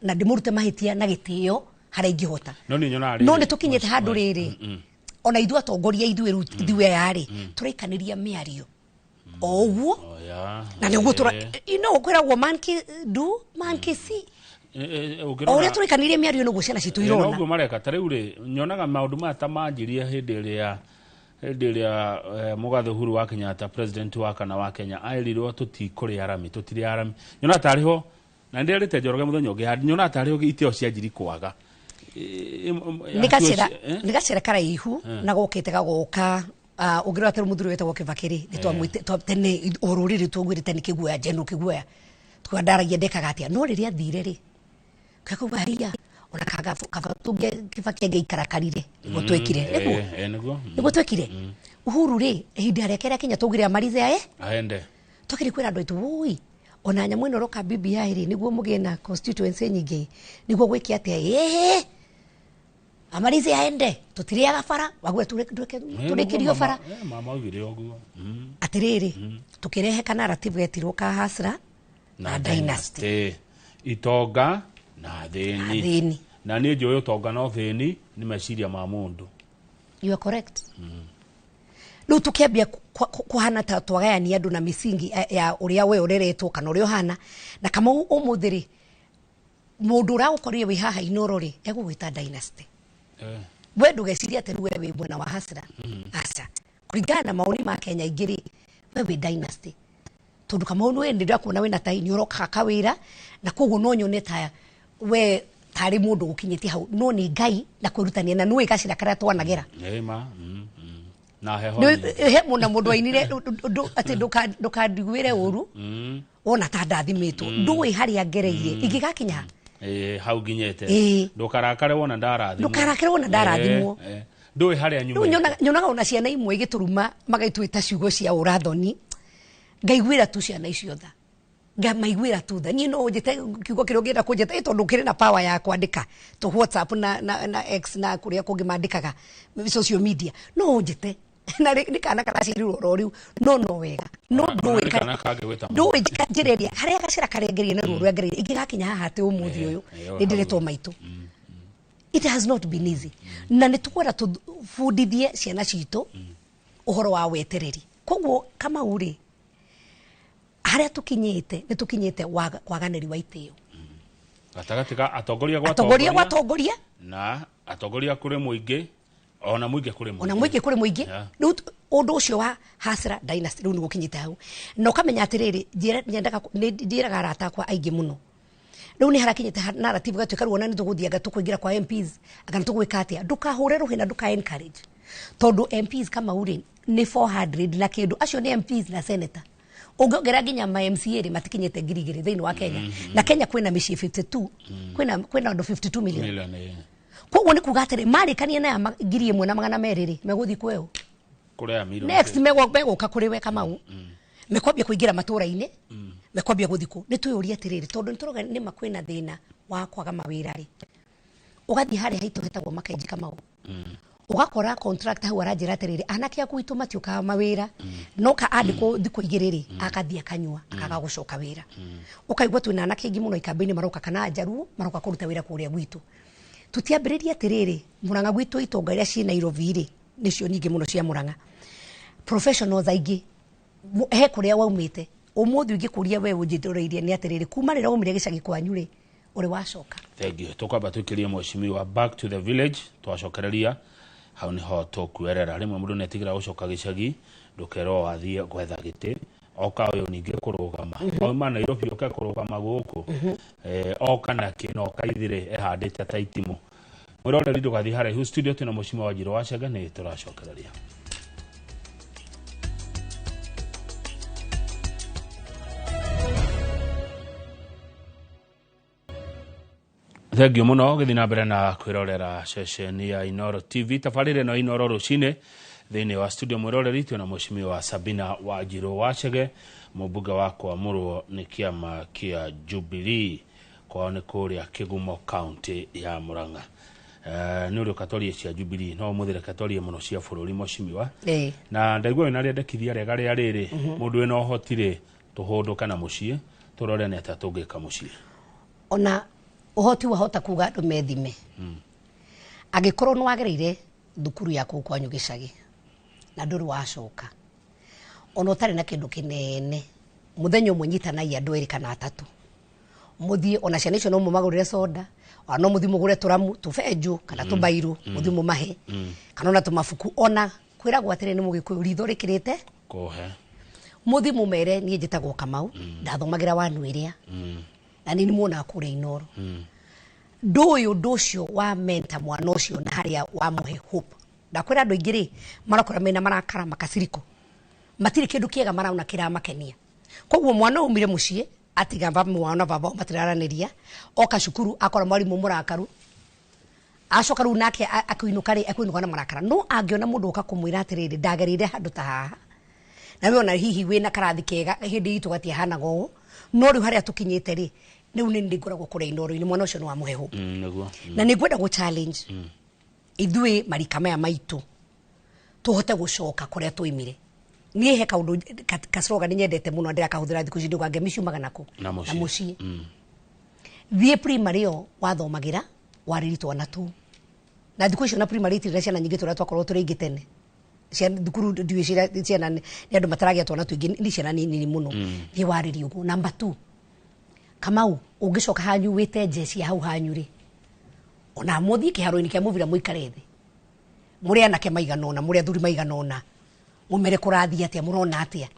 [SPEAKER 2] na ndĩmũrute mahĩtia na gĩtĩo harĩa ingĩhota.
[SPEAKER 1] No nĩ nyonaga rĩrĩ,
[SPEAKER 2] No nĩ tũkinyĩte handũ rĩrĩ, ona ithuĩ atongoria ithuĩ rĩu ithuĩ aya rĩ, tũraikanĩria mĩario o ũguo.
[SPEAKER 1] Oya.
[SPEAKER 2] Na nĩguo tũra, you know, kwĩragwo man can do, man can see.
[SPEAKER 1] Ũngĩrora
[SPEAKER 2] O ũrĩa tũraikanĩria mĩario nĩguo ciana citũ irona.
[SPEAKER 1] Noguo mareka. Ta rĩu rĩ, nyonaga maũndũ maya ta manjirie hĩndĩ ĩrĩa mũgathe Uhuru wa Kenyatta, president wa kana wa Kenya, aĩrirwo tũtikũrĩa arami, tũtirĩ arami. Nyonaga tarĩ ho, na nĩndĩrĩte Njoroge mũthenya ũngĩ, nyonaga tarĩ ho itĩo cianjiri kwaga.
[SPEAKER 2] Nĩ gacĩra, nĩ gacĩra karaihu na gokĩte gagoka. Ũngĩrora ta mũthuri wetagwo Kibaki rĩ, nĩ twamwĩte tene o rũrĩrĩ twaugĩrĩte nĩ kĩguoya, General kĩguoya. Tuga ndaragia ndekaga atĩa, no rĩrĩa athire rĩ, kakauga haiya, ona kaba tũngĩ Kibaki angĩikara karire, nĩguo twekire, nĩguo?
[SPEAKER 1] Nĩguo.
[SPEAKER 2] Nĩguo twekire. Uhuru rĩ, ihinda rĩake rĩakinya twaugire amalize ae?
[SPEAKER 1] Aende.
[SPEAKER 2] Twakĩrĩ kwĩra andũ aitũ, woi, ona nyamũ ĩno ĩroka BBI rĩ, nĩguo mũgĩe na constituency nyingĩ, nĩguo gwĩke atĩa? Ĩĩ, amalize aende, tũtirĩaga bara, waguo tũrĩkĩrio bara.
[SPEAKER 1] Mama augire ũguo.
[SPEAKER 2] Atĩrĩrĩ, tũkĩrehe ka narrative getirwo ka hasra na dynasty.
[SPEAKER 1] Dynasty. Itonga na athĩni.
[SPEAKER 2] Athĩni.
[SPEAKER 1] Na niĩ njũĩ ũtonga na ũthĩni nĩ meciria ma mũndũ.
[SPEAKER 2] You are correct. Rĩu tũkĩambia kũhana ta twagayania andũ na mĩsingi ya ũrĩa we ũreretwo kana ũrĩa ũhana. Na kama ũmũthĩ rĩ, mũndũ ũragũkorire wĩ haha Inooro rĩ, egũgwĩta dynasty. We ndũgecirie atĩ rĩu we wĩ mwena wa hasra. Aca. Kũringana na mawoni ma Kenya aingĩ rĩ, we wĩ dynasty. Tondũ Kamau nĩ ndĩrakuona wĩna tai, nĩ ũrokaga kawĩra, na koguo no nyone ta we tarĩ mũndũ ũkinyĩtie hau, no nĩ Ngai na kwĩrutania, na nĩũĩ gacĩra karĩa twanagera.
[SPEAKER 1] Ĩ ma. Na heho
[SPEAKER 2] Nĩ
[SPEAKER 1] nyingĩ.
[SPEAKER 2] he mũna mũndũ ainire, atĩ ndũkanduĩre ũru, wona ta ndathimĩtwo. Ndũĩ harĩa ngereire. Ingĩgakinya ha?
[SPEAKER 1] Hau nginyĩte.
[SPEAKER 2] Ĩĩ.
[SPEAKER 1] Ndũkarakare wona ndarathimwo.
[SPEAKER 2] Ndũkarakare wona ndarathimwo.
[SPEAKER 1] Ndũĩ harĩa
[SPEAKER 2] Rĩu
[SPEAKER 1] nyumĩte.
[SPEAKER 2] nyonaga ona ciana imwe igĩtũruma magaitwĩta ciugo cia ũrathoni. Ngaiguĩra tu ciana icio tha. Ngamaiguĩra tu tha. Niĩ no ũnjĩte kiugo kĩrĩa ũngĩenda kũnjĩta, tondũ ũkĩrĩ na power ya kwandĩka to WhatsApp na X na kũrĩa kũngĩ mandĩkaga social media. No ũnjĩte. Na nĩ kana karaciarirwo oro rĩu, no no wega. No
[SPEAKER 1] Ona
[SPEAKER 2] ndũĩ
[SPEAKER 1] nĩ kana kangĩgwĩta mũno.
[SPEAKER 2] ndũĩ njĩra ĩrĩa, harĩa gacĩra karĩa ngereire na ruo rũrĩa ngereire, ingĩgakinya haha atĩ ũmũthĩ ũyũ, nĩ ndĩretwo maitũ. It has not been easy. Na nĩ tũkwenda tũbundithie ciana citũ ũhoro wa wetereri. Koguo Kamau rĩ, harĩa tũkinyĩte, nĩ tũkinyĩte waganĩri wa itĩo.
[SPEAKER 1] Gatagatĩ ka atongoria gwa
[SPEAKER 2] Atongoria gwa
[SPEAKER 1] atongoria
[SPEAKER 2] atongoria.
[SPEAKER 1] Na atongoria kũrĩ mũingĩ, ona mũingĩ kũrĩ mũingĩ.
[SPEAKER 2] Ona mũingĩ kũrĩ mũingĩ. Rĩu ũndũ ũcio wa hasra dynasty rĩu nĩguo ũkinyĩte hau. Na ũkamenya atĩrĩrĩ, nyendaga nĩ njĩraga arata akwa aingĩ mũno. Rĩu nĩ harakinyĩte narrative gatuĩka rĩu ona nĩ tũgũthiĩ anga tũkũingĩra kwa M Ps, anga nĩ tũgwĩka atĩa. Ndũkahũre rũhĩ na ndũka encourage. Tondũ M Ps Kamau rĩ, nĩ 400 na kĩndũ. Acio nĩ M Ps na senator. Ũngĩongerera nginya ma MCA rĩ, matikinyĩte ngiri igĩrĩ thĩinĩ wa Kenya. Na Kenya kwĩna mĩciĩ 52, kwĩna andũ 52 million.
[SPEAKER 1] Million, ĩĩ.
[SPEAKER 2] Koguo nĩ kuga atĩrĩ, marĩkania na aya ngiri ĩmwe na magana merĩ rĩ, megũthiĩ kweo.
[SPEAKER 1] Kũrĩ aya milioni.
[SPEAKER 2] Next, megũka kũrĩ we Kamau. Mekwambia kũingĩra matũra-inĩ, mekwambia gũthiĩ kũ. Nĩ twĩyũrie atĩrĩrĩ, tondũ nĩ tũrauga nĩma kwĩna thĩna wa kwaga mawĩra rĩ. Ũgathiĩ harĩa haitũ hetagwo Makenji Kamau. Ũgakora contract hau aranjĩra atĩrĩrĩ, anake aku itũ matiũkaga mawĩra, no ka andĩkwo thikũ igĩrĩ rĩ, akathiĩ akanyua, akaga gũcoka wĩra. Ũkaigua twĩna anake aingĩ mũno ikambĩ-inĩ maroka, kana njaruo maroka kũruta wĩra kũrĩa gwitũ. Tũtiambĩrĩrie atĩrĩrĩ, Murang'a gwitũ itonga iria ciĩ Nairobi rĩ, nĩcio nyingĩ mũno cia Murang'a. Professionals aingĩ he kũrĩa waumĩte. Ũmũthĩ ũngĩkũria we ũnjĩroreirie nĩ atĩrĩrĩ, kuma rĩrĩa waumire gĩcagi kwanyu rĩ, ũrĩ wacoka?
[SPEAKER 1] Thank you. Tukwamba twikirie mheshimiwa back to the village, twacokereria hau niho tukuerera. Rimwe mundu netigĩra gũcoka gĩcagi, ndũkerwo wathiĩ gwetha gĩtĩ, oka ũyũ ningĩ kũrũgama, auma Nairobi oke kũrũgama gũkũ, oka na kĩ na oka ithire ehandĩte ta itimũ. Mwĩroreri ndũgathiĩ haraihu, studio twĩna mheshimiwa Wanjirũ wa Chege, nĩ tũracokereria. Thengiũ mũno gĩthiĩ na mbere na kwĩrorera ceceni ya Inooro TV, tabarĩra ĩno Inooro rũcinĩ. Thĩinĩ wa studio mwĩroreri twĩna mheshimiwa Sabina Wanjirũ wa Chege, mũmbunge wa kwamũrwo nĩ kĩama kĩa Jubilee, kwao nĩ kũrĩa Kĩgumo county ya Murang'a. Nĩ ũrĩ ũkatwarie cia Jubilee, no ũmũthĩ reke twarie mũno cia bũrũri mheshimiwa. Na ndaigua wĩna rĩendekithia rĩega rĩa rĩrĩ, mũndũ wĩna ũhoti rĩ, tũhũndũke na mũciĩ, tũrore nĩ atĩa tũngĩka mũciĩ.
[SPEAKER 2] Ona ũhoti wahota kuga andũ methime. Angĩkorwo nĩ wagereire thukuru ya kũu kwanyu gĩcagi na ndũrĩ wacoka, ona ũtarĩ na kĩndũ kĩnene, mũthenya ũmwe nyitanai andũ erĩ kana atatũ, mũthiĩ, ona ciana icio no mũmagũrĩre soda, ona no mũthiĩ mũgũre tũramu tũbenjũ kana tũbairũ, mũthiĩ mũmahe, kana ona tũmabuku. Ona kwĩragwo atĩrĩ nĩ mũgĩkũyũ, ritho rĩkĩrĩte
[SPEAKER 1] kũhe.
[SPEAKER 2] Mũthiĩ mũmere niĩ njĩtagwo Kamau, ndathomagĩra wanu ĩrĩa, na nĩ muonaga kũrĩa Inooro. Ndũ ũyũ ũndũ ũcio wa mentor mwana ũcio na harĩa wamũhe hope. Ndakwĩra andũ aingĩ rĩ, marakora mena marakara makaciriko, matirĩ kĩndũ kĩega maraona kĩramakenia. Koguo mwana umire mũciĩ atiga mamu wao na baba wao matiraranĩria, oka cukuru akora mwarimũ mũrakaru, acoka rĩu nake akũinũka rĩ, akũinũka na marakara. No angĩona mũndũ ũka kũmwĩra atĩrĩrĩ, ndagereire handũ ta haha, na we ona hihi wĩna karathi kega, hĩndĩ itũ gatiahanaga ũũ, no rĩu harĩa tũkinyĩte rĩ, rĩu nĩ ngoragwo kũrĩa Inooro-inĩ, mwana ũcio nĩ wamũhe hope.
[SPEAKER 1] Nĩguo.
[SPEAKER 2] Na nĩ ngwenda gũ challenge ithuĩ marika maya maitũ tũhote gũcoka kũrĩa twaimire. Niĩ he kaũndũ ka slogan nyendete mũno ndĩrakahũthĩra thikũ ici, ndauga ngemi ciumaga nakũ?
[SPEAKER 1] Na mũciĩ.
[SPEAKER 2] Na mũciĩ. Thiĩ primary ĩyo wathomagĩra, warĩri twana tũu, na thikũ icio na primary itirĩ na ciana nyingĩ tũrĩa twakorwo tũrĩ aingĩ tene. Ciana thukuru ndiũĩ ciana nĩ andũ mataragĩa twana tũingĩ, nĩ ciana nini mũno. Thiĩ warĩrie ũguo. Number 2, Kamau, ũngĩcoka hanyu wĩte njeci ya hau hanyu rĩ, ona mũthiĩ kĩharo-inĩ kĩa mũbira mũikare thĩ, mũrĩ anake maigana ũna, mũrĩ athuri maigana ũna, mũmere kũrathiĩ atĩa, mũrona atĩa.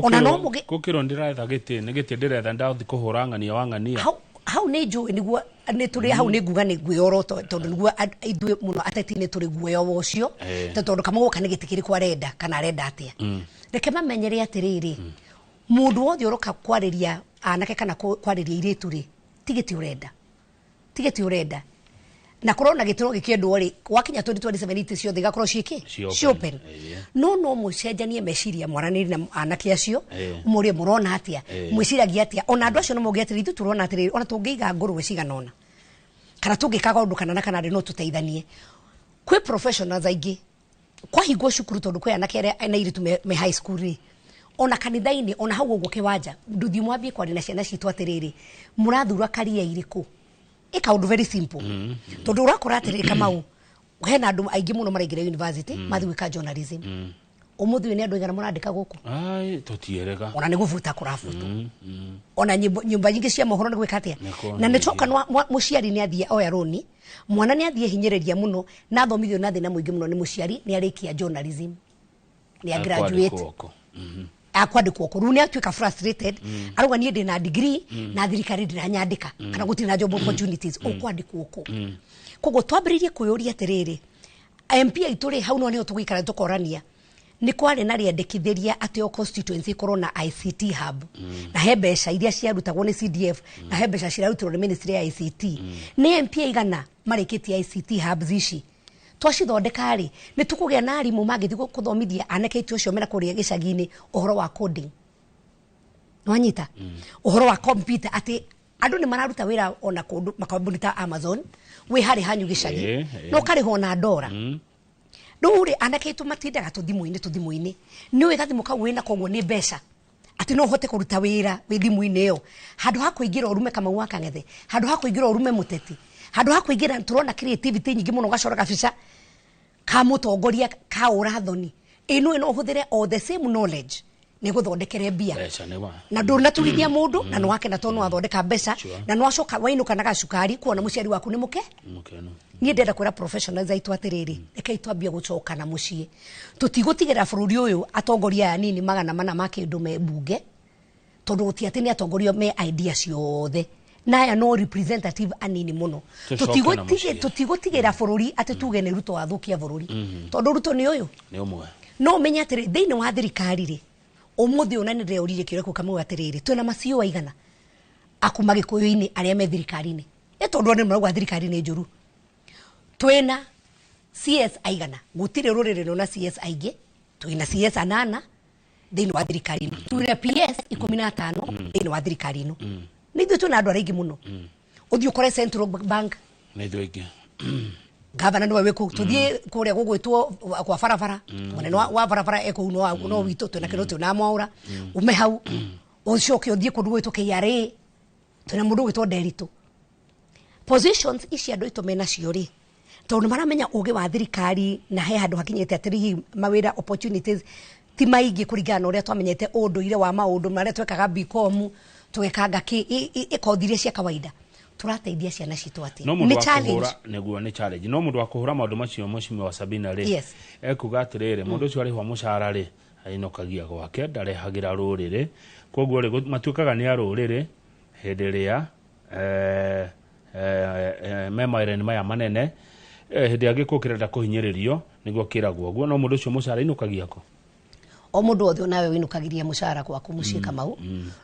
[SPEAKER 2] Ona no mũgĩ
[SPEAKER 1] Gũkĩrwo ndĩretha gĩtĩ, nĩ gĩtĩ ndĩretha, ndathiĩ kũhũra ng'ania wa ng'ania.
[SPEAKER 2] Hau nĩ njũĩ nĩguo nĩ tũrĩ hau, nĩ nguga nĩ ngwĩyoro, tondũ nĩguo ithuĩ mũno ateti nĩ tũrĩ guoya wa ũcio. Tondũ kamau goka nĩ gĩtĩ kĩrĩkũ arenda kana arenda atĩa. Reke mamenyere atĩrĩrĩ, mũndũ wothe ũroka kwarĩria anake kana kwarĩria airĩtu rĩ, ti gĩtĩ ũrenda, ti gĩtĩ ũrenda. Na korwo na gĩtĩ no gĩkĩendwo rĩ, wakinya 2027 itĩ ciothe igakorwo ciĩkĩ?
[SPEAKER 1] Ci open.
[SPEAKER 2] Ci open. No mũcenjanie meciria, mwaranĩrie na anake acio, mũrie mũrona atĩa, mwĩciragia atĩa. Ona andũ acio no mauge atĩrĩ, ithuĩ tũrona atĩrĩrĩ, ona tũngĩiga ngũrwe cigana ũna kana tũngĩka kaũndũ kana na kana rĩ, no tũteithanie. Kwĩ professionals aingĩ kwahingwo cukuru, tondũ kwĩ anake arĩa na airĩtu me high school rĩ, ona kanitha-inĩ, ona hau ũguo kĩwanja, ndũthiĩ mwambie kwaria na ciana citũ atĩrĩrĩ, mũrathura karia irĩkũ? Ĩ kaũndũ very simple, tondũ ũrakora atĩrĩrĩ Kamau, hena andũ aingĩ mũno maraingĩra university, mathiĩ gwĩka journalism. Ũmũthĩ ũyũ nĩ andũ aigana mũrandĩka gũkũ?
[SPEAKER 1] Ai, tũtierega.
[SPEAKER 2] Ona nĩ gũbuta kũrabutwo, ona nyũmba nyingĩ cia mohoro nĩ gwĩka atĩa?
[SPEAKER 1] Nĩ kũnyihia.
[SPEAKER 2] Na nĩ coka mũciari nĩ athiĩ oya rũni, mwana nĩ athiĩ hinyĩrĩria mũno na athomithio na thĩna mũingĩ mũno nĩ mũciari, nĩ arĩkia journalism, nĩ a graduate.
[SPEAKER 1] Akwandĩkwo kũ?
[SPEAKER 2] Akwandĩkwo kũ? Rĩu nĩ atuĩka frustrated, arauga niĩ ndĩna degree na thirikari ndĩranyandĩka kana gũtirĩ na job opportunities, ũkwandĩkwo kũ? Koguo twambĩrĩirie kwĩyũria atĩrĩrĩ, MP aitũ rĩ, hau no nĩho tũgũikara tũkorania. Nĩ kwarĩ na rĩendekithĩria atĩ o constituency ĩkorwo na ICT hub, na he mbeca iria ciarutagwo nĩ CDF, na he mbeca cirarutirwo nĩ ministry ya ICT. Nĩ MP aigana marĩkĩtie ICT hubs ici? Twacithondeka rĩ, nĩ tũkũgĩa na arimũ mangĩthiĩ kũthomithia anake aitũ acio mena kũrĩa gĩcagi-inĩ ũhoro wa coding, nwanyita ũhoro wa computer, atĩ andũ nĩ mararuta wĩra ona kũndũ makambuni ta Amazon wĩ harĩ hanyu gĩcagi,
[SPEAKER 1] Ĩ.
[SPEAKER 2] no ũkarĩhwo na ndora. Rĩu rĩ anake aitũ matindaga tũthimũ-inĩ tũthimũ-inĩ, nĩ ũĩ gathimũ kau wĩna koguo nĩ mbeca atĩ no ũhote kũruta wĩra wĩ thimũ-inĩ ĩyo, handũ ha kũingĩra ũrume Kamau wa Kang'ethe, handũ ha kũingĩra ũrume mũteti, handũ ha kũingĩra tũrona creativity nyingĩ mũno, ũgacora gabica ka mũtongoria ka ũrathoni. Ĩ nũĩ no ũhũthĩre all the same knowledge nĩ gũthondekere mbia.
[SPEAKER 1] Mbeca nĩ wa.
[SPEAKER 2] Na ndũnaturithia mũndũ na nĩ wakena tondũ nĩwathondeka mbeca.
[SPEAKER 1] Sure.
[SPEAKER 2] Na nĩwacoka wainũka na gacukari kuona mũciari waku nĩ mũke.
[SPEAKER 1] Mũkenu.
[SPEAKER 2] Niĩ ndĩrenda kwĩra professionals aitũ atĩrĩrĩ, rekei twambie gũcoka na mũciĩ. Tũtigũtigĩra bũrũri ũyũ atongoria aya anini 400 ma kĩndũ me mbunge, tondũ gũti atĩ nĩ atongoria me idea ciothe, na aya no representative anini mũno.
[SPEAKER 1] Tũcoke na mũciĩ.
[SPEAKER 2] Tũtigũtigĩra bũrũri atĩ tuge nĩ Ruto wathũkia bũrũri, tondũ Ruto nĩ ũyũ
[SPEAKER 1] nĩ ũmwe.
[SPEAKER 2] No ũmenye atĩrĩ, thĩinĩ wa thirikari rĩ, ũmũthĩ ũna nĩ ndĩreũririe kĩũria kĩu Kamau atĩrĩrĩ, twĩna macio aigana akuma Gĩkũyũ-inĩ arĩa me thirikari-inĩ? Ĩ tondũ andũ marauga thirikari nĩ njũru. Twĩna CS aigana? Gũtirĩ rũrĩrĩ rũna CS aingĩ. Twĩna CS anana thĩinĩ wa thirikari ĩno, twĩna PS 15 thĩinĩ wa thirikari ĩno. Nĩ ithuĩ twĩna andũ arĩa aingĩ mũno. Ũthiĩ ũkore Central Bank
[SPEAKER 1] nĩ ithuĩ aingĩ.
[SPEAKER 2] Gavana nĩwe wĩ kũu. Tũthiĩ kũrĩa gũgwĩtwo kwa barabara, mũnene wa barabara e kũu, no witũ. Twĩna kĩndũ twĩna Mwaũra ume hau, ũcoke ũthiĩ kũndũ gwĩtwo KRA, twĩna mũndũ ũgwĩtwo Nderitu. Positions ici andũ aitũ menacio rĩ, tondũ nĩ maramenya ũgĩ wa thirikari na he handũ hakinyĩte atĩrĩ, hihi mawĩra opportunities ti maingĩ kũringana na ũrĩa twamenyete ũndũire wa maũndũ marĩa twekaga BCom, tũgekanga kĩ ĩkothi iria cia kawaida. Tũrateithia ciana citũ atĩa?
[SPEAKER 1] No mũndũ
[SPEAKER 2] Nĩ
[SPEAKER 1] wa
[SPEAKER 2] challenge.
[SPEAKER 1] kũhũra nĩguo nĩ challenge, no mũndũ wa kũhũra maũndũ macio, mheshimiwa Sabina rĩ, ekuga atĩrĩrĩ, mũndũ ũcio arĩhwo mũcara rĩ, ainũkagia gwake, ndarehagĩra rũrĩrĩ. Koguo rĩ, matuĩkaga nĩ a rũrĩrĩ hĩndĩ ĩrĩa me mawĩra-inĩ maya manene. Hĩndĩ ĩrĩa gĩkũyũ kĩrenda kũhinyĩrĩrio nĩguo kĩragwo ũguo, no mũndũ ũcio mũcara ainũkagia kũ?
[SPEAKER 2] O mũndũ wothe onawe wĩinũkagĩria mũcara gwaku mũciĩ, Kamau,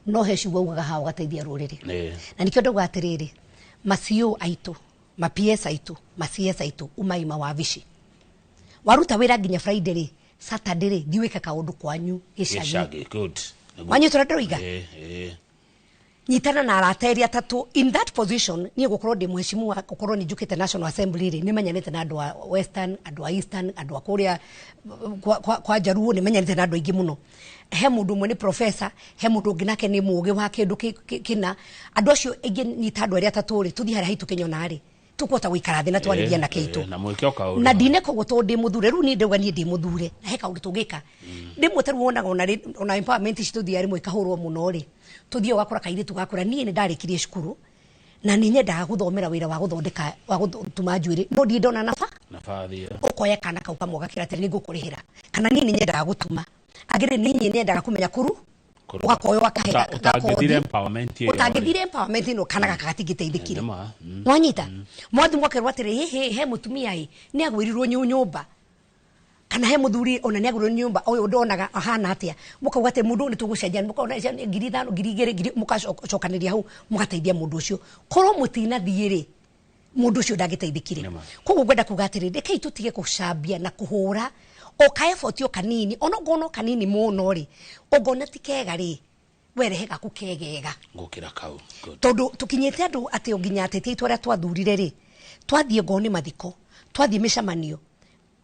[SPEAKER 2] no he ciugo ugaga haha ũgateithia rũrĩrĩ. Na nikĩo ndauga atĩrĩrĩ, ma CEO aitũ, ma PS aitũ, ma CS aitũ, umai mawabici. Waruta wĩra nginya Friday rĩ, Saturday rĩ, thiĩ wĩke kaũndũ kwanyu gĩcagi.
[SPEAKER 1] Gĩcagi, good. Nĩguo.
[SPEAKER 2] Wanyitũ ũrĩa ndĩroiga?
[SPEAKER 1] Ĩ.
[SPEAKER 2] Nyitana na arata erĩ atatũ in that position. Niĩ gũkorwo ndĩ mheshimiwa, gũkorwo nĩ njũkĩte National Assembly rĩ, nĩ menyanĩte na andũ a Western, andũ a Eastern, andũ a kũrĩa kwa Jaruo, nĩ menyanĩte na andũ aingĩ mũno. He mũndũ ũmwe nĩ professor, he mũndũ ũngĩ nake nĩ mũũgĩ wa kĩndũ kĩna. Andũ acio aingĩ, nyita andũ arĩa atatũ rĩ, tũthiĩ harĩa haitũ kĩnyona rĩ, tũkũhota gũikara thĩ na twarĩria na kĩitũ.
[SPEAKER 1] Na mwĩke o kaũndũ.
[SPEAKER 2] Na ndineka ũguo tondũ ndĩ mũthure. Rĩu niĩ ndauga niĩ ndĩ mũthure na he kaũndũ tũngĩka rĩmwe. Ta rĩu wonaga ona ona empowerment ici tũthiaga rĩmwe ikahũrwo mũno rĩ, tũthiĩ ũgakora kairĩtu gakũra, niĩ nĩ ndarĩkirie cukuru na nĩ nyendaga gũthomera wĩra wa gũthondeka wa gũtuma njuĩrĩ, no ndirĩ ndona naba.
[SPEAKER 1] Nabathi ĩyo.
[SPEAKER 2] Ũkoya kana kau kamwe gakĩra atĩrĩ, nĩngũkũrĩhĩra, kana niĩ nĩ nyendaga gũtuma, angĩrĩ niĩ nyendaga kũmenya kũru.
[SPEAKER 1] Kũruga.
[SPEAKER 2] Ũgakoywo akahe
[SPEAKER 1] Ũtangĩthire empowerment ĩyo rĩ.
[SPEAKER 2] Ũtangĩthire empowerment ĩno, kana gaka gatingĩteithĩkire.
[SPEAKER 1] Nĩ ma.
[SPEAKER 2] Nwanyita mwathi mwakerwo atĩrĩ, hĩhĩ he mũtumia ĩ nĩ agwĩrirwo nyũmba, kana he mũthuri ona nĩ agwĩrirwo nĩ nyũmba, ũyũ ndonaga ahana atĩa, mũkauga atĩ mũndũ ũyũ nĩ tũgũcenjia, mũkona 5,000, 2,000, ngiri, mũgacokanĩria hau mũgateithia mũndũ ũcio. Korwo mũtinathiĩ rĩ, mũndũ ũcio ndangĩteithĩkire.
[SPEAKER 1] Nĩ ma.
[SPEAKER 2] Koguo ngwenda kuga atĩrĩ, rekei tũtige gũcambia na kũhũra o ka effort o kanini, ona ũngona o kanini mũno rĩ, ũngona ti kega rĩ, werehe gaku kegega
[SPEAKER 1] gũkĩra kau. Good.
[SPEAKER 2] Tondũ tũkinyĩte andũ atĩ o nginya ateti aitũ arĩa twathurire rĩ, twathiĩ ngoo nĩ mathiko, twathiĩ mĩcemanio,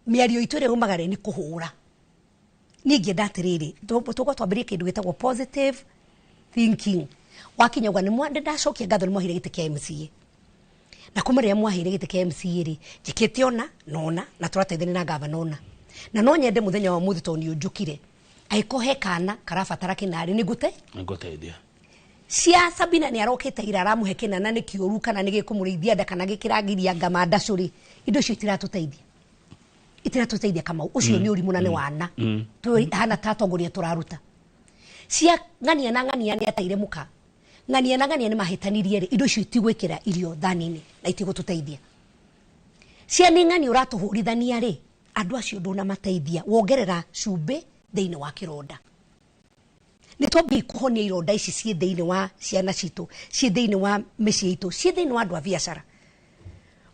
[SPEAKER 2] mĩario itũ ĩrĩa yaumaga rĩ nĩ kũhũra. Niĩ ngĩenda atĩrĩrĩ, tũgwa twambĩrĩrie kĩndũ gĩtagwo positive thinking. Wakinya uga nĩ ndacokia ngatho nĩ mwaheire gĩtĩ kĩa MCA, na kuma rĩrĩa mwaheire gĩtĩ kĩa MCA rĩ, njĩkĩte ona na ona na tũrateithania na gavana ona, na no nyende mũthenya wa ũmũthĩ, tondũ nĩ ũnjũkire, angĩkorwo he kana karabatara kĩnarĩ, nĩ ngũte
[SPEAKER 1] Nĩngũteithia.
[SPEAKER 2] Cia Sabina nĩ arokĩte ira aramũhe kĩna na nĩ kĩũru kana nĩ gĩkũmũrĩithia nda kana gĩkĩragiria ngama ndacũ rĩ, indo icio itiratũteithia, itiratũteithia, Kamau. Ũcio nĩ ũrimũ na nĩ wana twĩ hana ta atongoria tũraruta cia ng'ania na ng'ania nĩ ateire mũka, ng'ania na ng'ania nĩ mahĩtanirie rĩ, indo icio itigwĩkĩra irio thani-inĩ na itigũtũteithia. Cia nĩ ng'ania ũratũhũrithania rĩ, andũ acio ndũnamateithia, wongerera cumbĩ thĩinĩ wa kĩronda. Nĩ twambie kũhonia ironda ici ciĩ thĩinĩ wa ciana citũ, ciĩ thĩinĩ wa mĩciĩ itũ, ciĩ thĩinĩ wa andũ a biacara.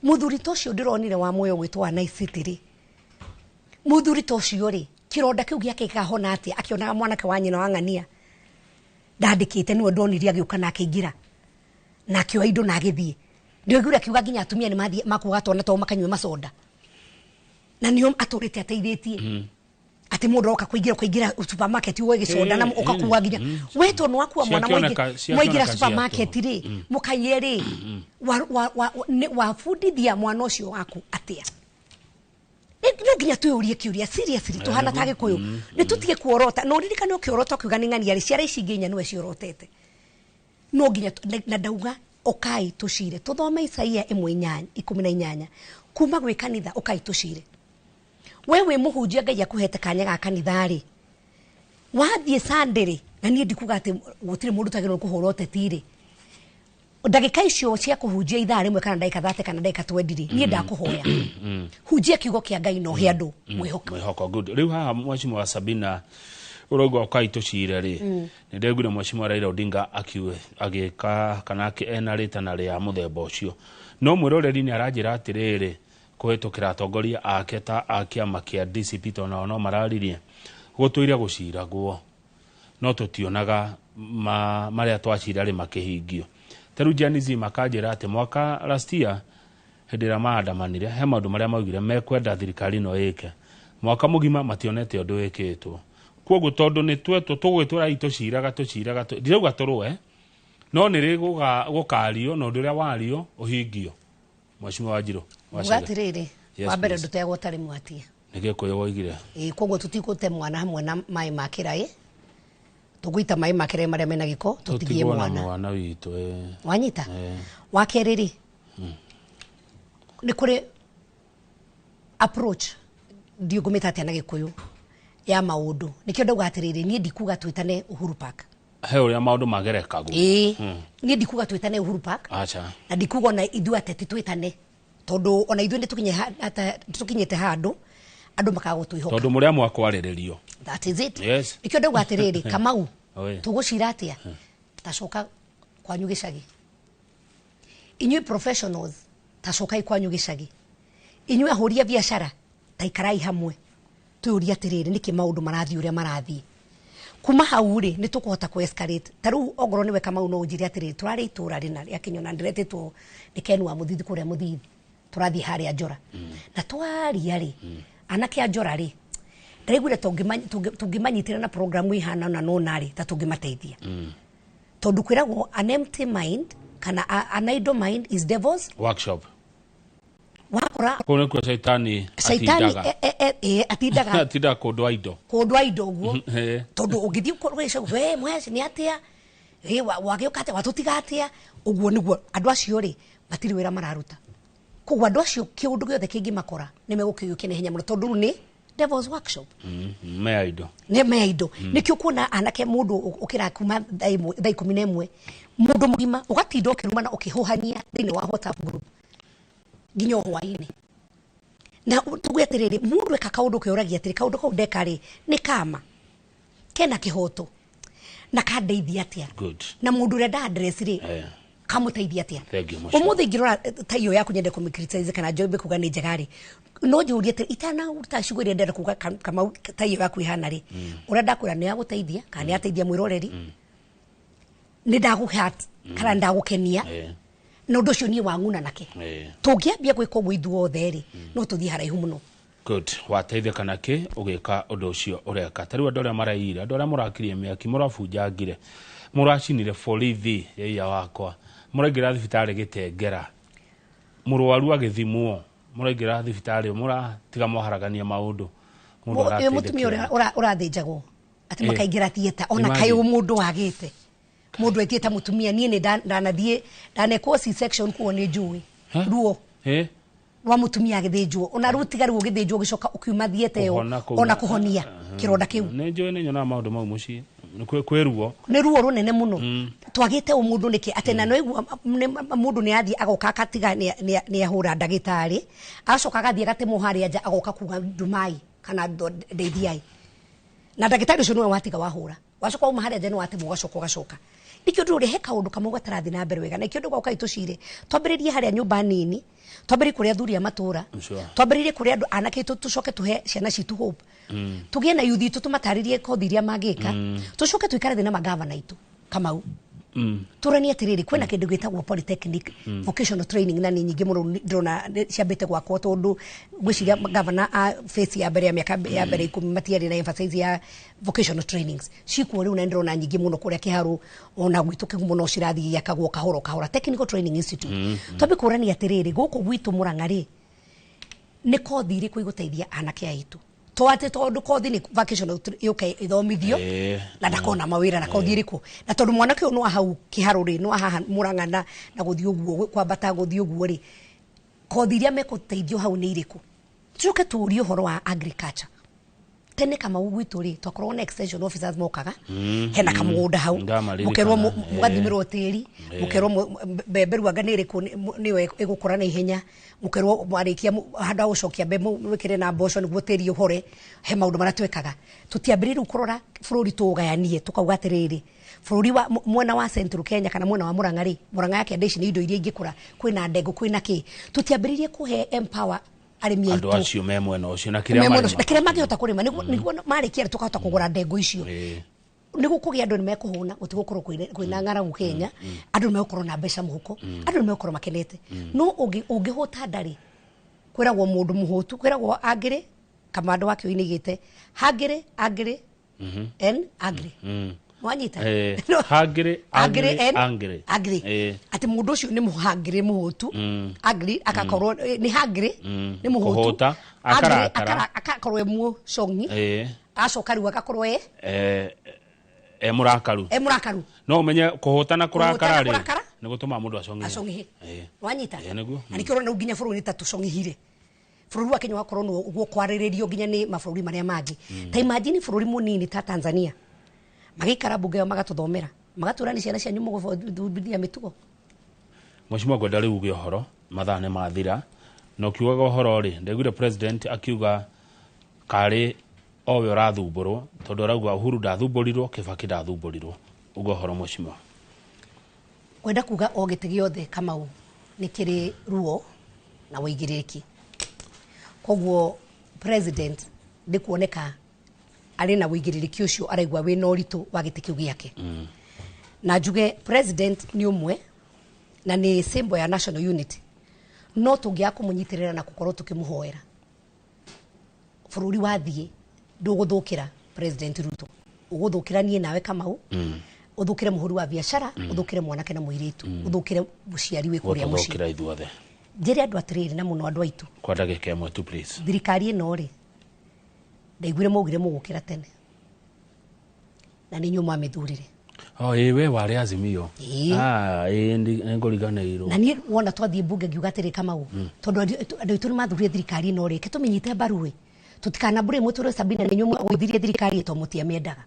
[SPEAKER 2] Mũthuri ta ũcio ndĩronire wa muoyo gwĩtwo wa Nice City rĩ, mũthuri ta ũcio rĩ, kĩronda kĩu gĩake gĩkahona atĩa akĩonaga mwanake wa nyina wa ng'ania ndandĩkĩte nĩwe ndonire agĩũka na akĩingĩra na akĩoya indo na agĩthiĩ. Ndĩoigire akiuga nginya atumia nĩ mathiĩ makuaga twana twao makanyue macoda. Na nĩo atũrĩte ateithĩtie. Atĩ mũndũ oka kũingĩra kũingĩra supermarket ũgwe gĩconda na ũgakua nginya we tondũ wakua mwana mwaingĩra supermarket rĩ mũkaiye rĩ wabundithia mwana ũcio waku atĩa? No nginya twĩyũrie kĩũria seriously tũhana ta Gĩkũyũ nĩ tũtige kuorota no ririkane ũkĩorota ũkiuga nĩ ng'ania rĩ ciara ici ingĩ inya nĩwe ciorotete. No nginya na ndauga ũkai tũcire tũthome Isaia 1:18 kuma gwĩ kanitha ũkai tũcire. We wĩ mũhunjia Ngai akũhete kanya ga kanitha rĩ wathiĩ Sunday rĩ na niĩ ndikuga atĩ gũtirĩ mũndũ ũtagĩrĩirwo kũhũra ũteti rĩ ndagĩka icio cia kũhunjia ithaa rĩmwe kana ndagĩka 30 kana ndagĩka 20 rĩ niĩ ndakũhoya hunjia kiugo kĩa Ngai na ũhe andũ mwĩhoko.
[SPEAKER 1] Mwĩhoko good. Rĩu haha Mheshimiwa Sabina ũraigua ũkai tũcire rĩ nĩ ndegwire Mheshimiwa Raila Odinga agĩka kana ena rĩtana rĩa mũthemba ũcio no mwĩroreri nĩ aranjĩra atĩrĩrĩ kũhĩtũkĩra atongoria ake ta a kĩama kĩa DCP tondũ nao no mararirie gũtũire gũciragwo no tũtionaga marĩa twacira rĩ makĩhingio. Ta rĩu Gen Z makanjĩra atĩ mwaka last year hĩndĩ ĩrĩa maandamanire he maũndũ marĩa maugire mekwenda thirikari ĩno ĩke mwaka mũgima mationete ũndũ wĩkĩtwo. Kwoguo tondũ nĩ twetwo tũgwĩtwara tũciraga tũciraga ndirauga tũrũe no nĩ rĩ gũkario na ũndũ ũrĩa wario ũhingio. Mheshimiwa Wanjirũ
[SPEAKER 2] Uga atĩrĩrĩ wa mbere ndũtegwo ũtarĩ mwatie.
[SPEAKER 1] Nĩ Gĩkũyũ woigire.
[SPEAKER 2] Ĩĩ koguo tũtikũte mwana hamwe na maĩ ma kĩraĩ tũgũita maĩ ma kĩraĩ marĩa mena gĩko tũtigie mwana.
[SPEAKER 1] Mwana witũ
[SPEAKER 2] wanyita. Wa kerĩ rĩ nĩ kũrĩ approach ndiũngũmĩte atĩa na Gĩkũyũ ya maũndũ nĩkĩo ndauga atĩrĩrĩ niĩ ndikuga twĩtane Uhuru Park
[SPEAKER 1] he ũrĩa maũndũ magerekagwo.
[SPEAKER 2] Ĩĩ niĩ ndikuga twĩtane Uhuru Park.
[SPEAKER 1] Acha.
[SPEAKER 2] Na ndikuga ona ithuĩ ateti twĩtane tondũ ona ithuĩ nĩ tũkinyĩte handũ andũ makaga gũtwĩhoka
[SPEAKER 1] tondũ mũrĩa mwakwarĩrĩrio.
[SPEAKER 2] That is it.
[SPEAKER 1] Yes.
[SPEAKER 2] Nĩkĩo ndauga atĩrĩrĩ Kamau tũgũcira atĩa tacoka kwanyu gĩcagi inyuĩ professionals tacokai kwanyu gĩcagi inyuĩ ahũri a biacara taikarai hamwe twĩyũrie atĩrĩrĩ nĩkĩ maũndũ marathiĩ ũrĩa marathiĩ. Kuma hau rĩ nĩ tũkũhota kũ escalate ta rĩu ongorwo nĩwe Kamau no ũnjĩre atĩrĩrĩ tũrarĩ itũra rĩna rĩa Kĩnyona ndĩretĩtwo nĩ Ken wa Mũthithi kũrĩa Mũthithi tũrathiĩ harĩa Njora na twaria rĩ anake a Njora rĩ ndĩraiguire tũngĩmanyitĩra na programu ihana na nona rĩ ta tũngĩmateithia tondũ kwĩragwo an empty mind kana an idle mind is devil's
[SPEAKER 1] workshop.
[SPEAKER 2] Wakora
[SPEAKER 1] kũu nĩkuo caitani
[SPEAKER 2] caitani atindaga
[SPEAKER 1] atindaga kũndũ wa indo
[SPEAKER 2] kũndũ wa indo ũguo tondũ ũngĩthiĩ gũgĩcagũ we mweci nĩ atĩa wagĩũka atĩa watũtiga atĩa ũguo nĩguo andũ acio rĩ matirĩ wĩra mararuta. Koguo andũ acio kĩũndũ gĩothe kĩngĩmakora nĩ megũkĩiyũkia na ihenya mũno tondũ rĩu nĩ devil's workshop.
[SPEAKER 1] Mea indo
[SPEAKER 2] nĩ mea indo. Nĩkĩo kuona anake mũndũ ũkĩra kuma thaa 11 mũndũ mũgima ũgatinda ũkĩrumana ũkĩhũhania thĩinĩ wa WhatsApp group nginya hwaĩ-inĩ. Na tuge atĩrĩrĩ mũndũ eka kaũndũ kĩũragia atĩrĩ kaũndũ kau ndeka rĩ nĩ kama kena kĩhoto na kandeithia atĩa na mũndũ ũrĩa nda address rĩ kamũteithia atĩa. Ũmũthĩ ingĩrora ta iyo yaku nyende kũmĩ-criticize kana njombe kuga nĩ njega rĩ no njũrie atĩrĩ itanaruta ciugo iria ndĩrenda kuga Kamau ta iyo yaku ihana rĩ ũrĩa ndakwĩra nĩ yagũteithia kana nĩ yateithia mwĩroreri nĩ ndagũ-hurt kana ndagũkenia na ũndũ ũcio niĩ wang'una nake. Tũngĩambia gwĩka ũguo ithuothe rĩ no tũthiĩ haraihu mũno.
[SPEAKER 1] Good. Wateithĩka nakĩ ũgĩka ũndũ ũcio ũreka. Ta rĩu andũ arĩa maraiyire andũ arĩa mũrakirie mĩaki mũrabunjangire mũracinire borithi yaiya wakwa mũraingĩra thibitarĩ gĩtengera mũrwaru agĩthimwo mũraingĩra thibitarĩ mũratiga mwaharagania maũndũ
[SPEAKER 2] mũndũ mũtumia ũrĩa ũrathĩnjagwo atĩ makaingĩra theatre ona kaĩ mũndũ wagĩte mũndũ etĩte mũtumia niĩ nĩ ndanathiĩ ndanekwo C-section kuo nĩ njũĩ ruo rwa mũtumia agĩthĩnjwo ona rĩu tiga rĩu ũgĩthĩnjwo ũgĩcoka ũkiuma theatre ĩyo ona kũhonia kĩronda kĩu.
[SPEAKER 1] Nĩ njũĩ nĩ nyonaga maũndũ mau mũciĩ kwĩ ruo
[SPEAKER 2] nĩ ruo rũnene mũno. Twagĩte ũmũndũ nĩkĩ atĩ na noigua mũndũ nĩ athiĩ agoka akatiga nĩ ahũra ndagĩtarĩ agacoka agathiĩ agatemwo harĩa nja agoka kuga ndumai kana ndeithiai na ndagĩtarĩ ũcio nĩwe watiga wahũra wacoka uma harĩa nja nĩ watemwo ũgacoka ũgacoka. Nĩkĩo ndĩrũria he kaũndũ kamwe gatarathiĩ na mbere wega na nĩkĩo ndauga ũkai tũcire twambĩrĩrie harĩa nyũmba nini twambĩrĩrie kũrĩ athuri a matũra twambĩrĩrie kũrĩ andũ anake tũcoke tũhe ciana citũ hope tũgĩe na yuthi itũ tũmatarĩrie kothi iria mangĩka tũcoke tũikare thĩ na magavana aitũ Kamau. Tũranie atĩrĩrĩ, kwĩna kĩndũ gĩtagwo polytechnic vocational training, na nĩ nyingĩ mũno ndĩrona ciambĩte gwakwo, tondũ ngwĩciria gavana a phase ya mbere ya mĩaka ya mbere 10 matiarĩ na emphasis ya vocational trainings. Cikuo rĩu na ndĩrona nyingĩ mũno kũrĩa Kĩharũ, ona gwitũ Kĩgumo no cirathiĩ igĩakagwo kahora kahora, technical training institute. Twambe kũrania atĩrĩrĩ, gũkũ gwitũ Mũrang'a rĩ, nĩ kothi irĩkũ igũteithia anake aitũ? To atĩ tondũ kothi nĩ vocational yũke ithomithio na ndakona mawĩra na kothi ĩrĩkũ, na tondũ mwanake ũyũ no hau Kĩharũ rĩ, no haha Mũrang'a na gũthiĩ ũguo kwambata gũthiĩ ũguo rĩ, kothi iria mekũteithio hau nĩ irĩkũ? Tucoke tũrie ũhoro wa agriculture. Tene Kamau gwitũ rĩ, twakoragwo na extension officers mokaga hena kamũgũnda hau,
[SPEAKER 1] Ngamaririkana,
[SPEAKER 2] mũkerwo mũgathimĩrwo tĩri, mũkerwo mbembe ruanga nĩ ĩrĩkũ nĩyo ĩgũkũra na ihenya, mũkerwo mwarĩkia handũ ha gũcokia mbembe mwĩkĩre na mboco nĩguo tĩri ũhore. He maũndũ marĩa twekaga. Tũtiambĩrĩrie rĩu kũrora bũrũri tũũgayanie, tũkauga atĩrĩrĩ, bũrũri wa mwena wa Central Kenya kana mwena wa Murang'a rĩ, Murang'a ya kĩanda ici nĩ indo iria ingĩkũra, kwĩna ndengũ, kwĩna kĩ. Tũtiambĩrĩrie kũhe empower arĩmi
[SPEAKER 1] andũ
[SPEAKER 2] aitũ
[SPEAKER 1] acio me mwena ũcio na kĩrĩa
[SPEAKER 2] me mwena
[SPEAKER 1] marĩmaga.
[SPEAKER 2] ũcio, na kĩrĩa mangĩhota kũrĩma, nĩguo marĩkia tũkahota kũgũra ndengũ icio. Nĩ gũkũgĩa andũ nĩ mekũhũna, gũtigũkorwo kwĩna ng'aragu Kenya, andũ nĩ megũkorwo na mbeca mũhuko, andũ nĩ megũkorwo makenete. No ũngĩhũta ndarĩ, kwĩragwo mũndũ mũhũtu, kwĩragwo angĩrĩ kamando wa kĩo igĩte hangĩrĩ angĩrĩ n angry. Wanyita? No.
[SPEAKER 1] Hungry,
[SPEAKER 2] Angry
[SPEAKER 1] angry,
[SPEAKER 2] and
[SPEAKER 1] angry.
[SPEAKER 2] Angry. Atĩ mũndũ ũcio nĩ mũhangĩrĩ mũhũtu, angry akakorwo nĩ hungry, nĩ mũhũtu.
[SPEAKER 1] Kũhũta,
[SPEAKER 2] Angry,
[SPEAKER 1] akarakara.
[SPEAKER 2] Akakorwo e mũcong'i, acoka rĩu agakorwo e
[SPEAKER 1] E mũrakaru.
[SPEAKER 2] E mũrakaru.
[SPEAKER 1] No ũmenye kũhũta na kũrakara
[SPEAKER 2] Kũhũta na
[SPEAKER 1] rĩ,
[SPEAKER 2] kũrakara.
[SPEAKER 1] nĩ gũtũmaga mũndũ acong'ĩhe.
[SPEAKER 2] Acong'ĩhe. Wanyita?
[SPEAKER 1] Nĩguo.
[SPEAKER 2] Na nĩkĩo ũrona rĩu nginya bũrũri ta tũcong'ĩhire, bũrũri wa Kenya wakorwo nĩ ũguo kwarĩrĩrio nginya nĩ mabũrũri marĩa mangĩ. Ta imagine bũrũri mũnini ta Tanzania magĩikara mbunge yao magatũthomera, magatwĩra nĩ ciana cianyu mũgũbundithia mĩtugo.
[SPEAKER 1] Mheshimiwa, ngwenda rĩu uge ũhoro, mathaa nĩ mathira, na ũkiugaga ũhoro rĩ, ndaiguire president akiuga karĩ o we ũrathumbũrwo, tondũ arauga Uhuru ndathumbũrirwo, Kibaki ndathumbũrirwo. Uga ũhoro, mheshimiwa.
[SPEAKER 2] Kwenda kuga o gĩtĩ gĩothe, Kamau, nĩ kĩrĩ ruo na wĩigĩrĩrĩki. Koguo president nĩ kuoneka arĩ na wĩigĩrĩrĩki ũcio, araigua wĩna ũritũ wa gĩtĩ kĩu gĩake. Na njuge president nĩ ũmwe na nĩ symbol ya national unity, no tũngĩaga kũmũnyitĩrĩra na gũkorwo tũkĩmũhoera, bũrũri wathiĩ ndũgũthũkĩra President Ruto, ũgũthũkĩra niĩ nawe Kamau, ũthũkĩre mũhũri wa biacara, ũthũkĩre mwanake na mũirĩtu, ũthũkĩre mũciari wĩ kũrĩa mũciĩ.
[SPEAKER 1] Gũtũthũkĩra ithuothe.
[SPEAKER 2] Njĩre andũ atĩrĩrĩ, na mũno andũ aitũ.
[SPEAKER 1] Kwa ndagĩka 1 tu, please.
[SPEAKER 2] Thirikari ĩno rĩ, ndaiguire maugire mũgũkĩra tene na nĩ inyuĩ mwamĩthurire.
[SPEAKER 1] Oh, ĩ we warĩ Azimio.
[SPEAKER 2] Ĩĩ.
[SPEAKER 1] Ah, ĩ nĩ ngũriganĩirwo.
[SPEAKER 2] Na niĩ wona twathiĩ mbunge ngiuga atĩrĩ, Kamau, tondũ andũ aitũ nĩ mathurire thirikari ĩno rĩ, ke tũmĩnyite mbaru ĩ, tũtikanambũre mũtũre Sabina, nĩ inyuĩ mwagũithirie thirikari ĩ, tondũ mũtiamĩendaga.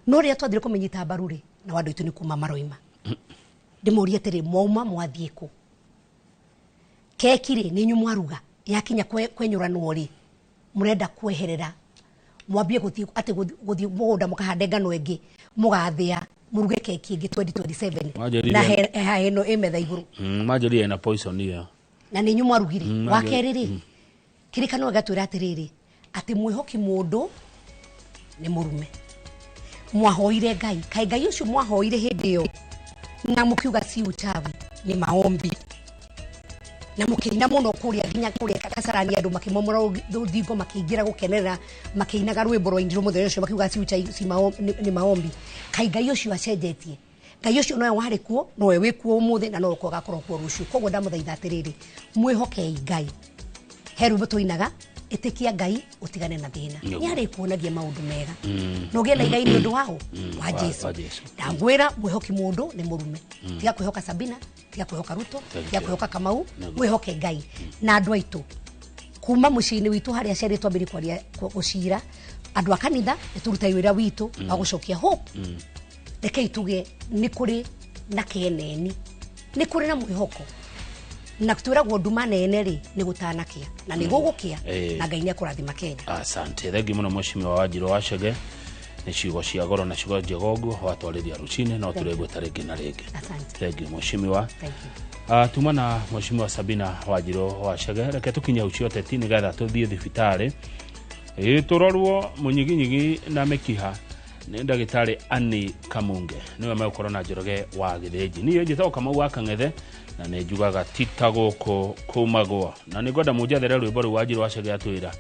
[SPEAKER 2] No rĩrĩa twathire kũmĩnyita mbaru rĩ, na andũ aitũ nĩ kuma maroima, ndĩmũrie atĩrĩ, mwauma mwathiĩ kũ? Keki rĩ, nĩ inyuĩ mwaruga, yakinya kwenyũranwo rĩ, mũrenda kweherera, mwambie gũthiĩ atĩ gũthiĩ mũgũnda mũkahande ngano ĩngĩ, mũgathĩa mũruge keki ĩngĩ 2027 na he ĩno ĩ metha igũrũ.
[SPEAKER 1] Manjĩrire ĩna poison ĩyo.
[SPEAKER 2] Na nĩ inyuĩ mwarugire. Wa kerĩ rĩ, kĩrĩkanĩro gĩgatwĩra atĩrĩrĩ, atĩ mwĩhoki mũndũ nĩ mũrume. Mwahoire Ngai, kaĩ Ngai ũcio mwahoire hĩndĩ ĩyo na mũkiuga si uchawi ni maombi, na mũkĩina mũno kũrĩa nginya kũrĩa Kasarani, andũ makĩmomora rũthingo makĩingĩra gũkenerera, makĩinaga rwĩmbo rwainirwo mũthenya ũcio makiuga si uchawi si nĩ maombi. Kaĩ Ngai ũcio acenjetie? Ngai ũcio nowe warĩ kuo, nowe wĩ kuo ũmũthĩ, na nowe ũgakorwo kuo rũciũ. Koguo ndamũthaitha atĩrĩrĩ, mwĩhokei Ngai. He rwĩmbo tũinaga, ĩtĩkia Ngai ũtigane na thĩna, nĩ arĩkuonagia maũndũ mega na ũgĩe na igai nĩ ũndũ wao wa Jesu.
[SPEAKER 1] Wa Jesu.
[SPEAKER 2] Ndangwĩra mwĩhoki mũndũ nĩ mũrume. Tiga kwĩhoka Sabina, tiga kwĩhoka Ruto, tiga
[SPEAKER 1] you.
[SPEAKER 2] kwĩhoka Kamau, mwĩhoke Ngai. Na andũ aitũ kuma mũciĩ-inĩ witũ harĩa aciari twambĩrĩrie kwaria gũcira, andũ a kanitha nĩ tũrutai wĩra witũ wa gũcokia hope. Rekei tuge nĩ kũrĩ na keneni, nĩ kũrĩ na mwĩhoko, na twĩragwo nduma nene rĩ nĩ gũtanakĩa, na nĩ gũgũkĩa, na Ngai nĩ akũrathima Kenya.
[SPEAKER 1] Asante, thengi mũno mheshimiwa Wanjirũ wa Chege, nĩ ciugo cia goro na ciugo njega ũguo watwarĩria rũcinĩ, no tũrĩgwĩta rĩngĩ na rĩngĩ.
[SPEAKER 2] Asante.
[SPEAKER 1] Thengi mheshimiwa.
[SPEAKER 2] Thank you.
[SPEAKER 1] Tuma na mheshimiwa Sabina Wanjirũ wa Chege, reke tũkinye hau cia ũteti nĩgetha tũthiĩ thibitarĩ. Ĩ, tũrorwo mũnyiginyigi na mĩkiha. Nĩ ndagĩtarĩ Annie Kamunge nĩwe megũkorwo na Njoroge wa Gĩthĩnji. Niĩ njĩtagwo Kamau wa Kang'ethe na nĩ njugaga tita gũkũ kumagwo, na nĩ ngwenda mũnjethere rwĩmbo rũu Wanjiru wa Chege atwĩra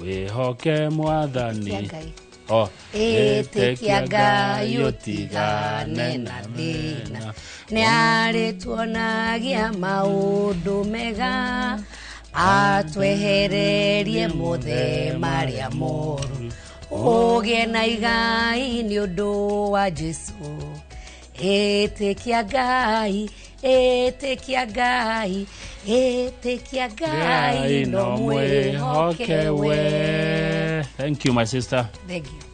[SPEAKER 1] wĩhoke Mwathani.
[SPEAKER 2] Ĩtĩkia Ngai.
[SPEAKER 1] Oh,
[SPEAKER 2] Ĩtĩkia Ngai ũtigane na thĩna, nĩ arĩtuonagia maũndũ mega, atwehererie mothe marĩa moru, ũgĩe na igai nĩ ũndũ wa Jesu. Ĩtĩkia Ngai, ĩtĩkia Ngai, ĩtĩkia Ngai, no mwĩhoke we.
[SPEAKER 1] Thank you, my sister.
[SPEAKER 2] Thank you.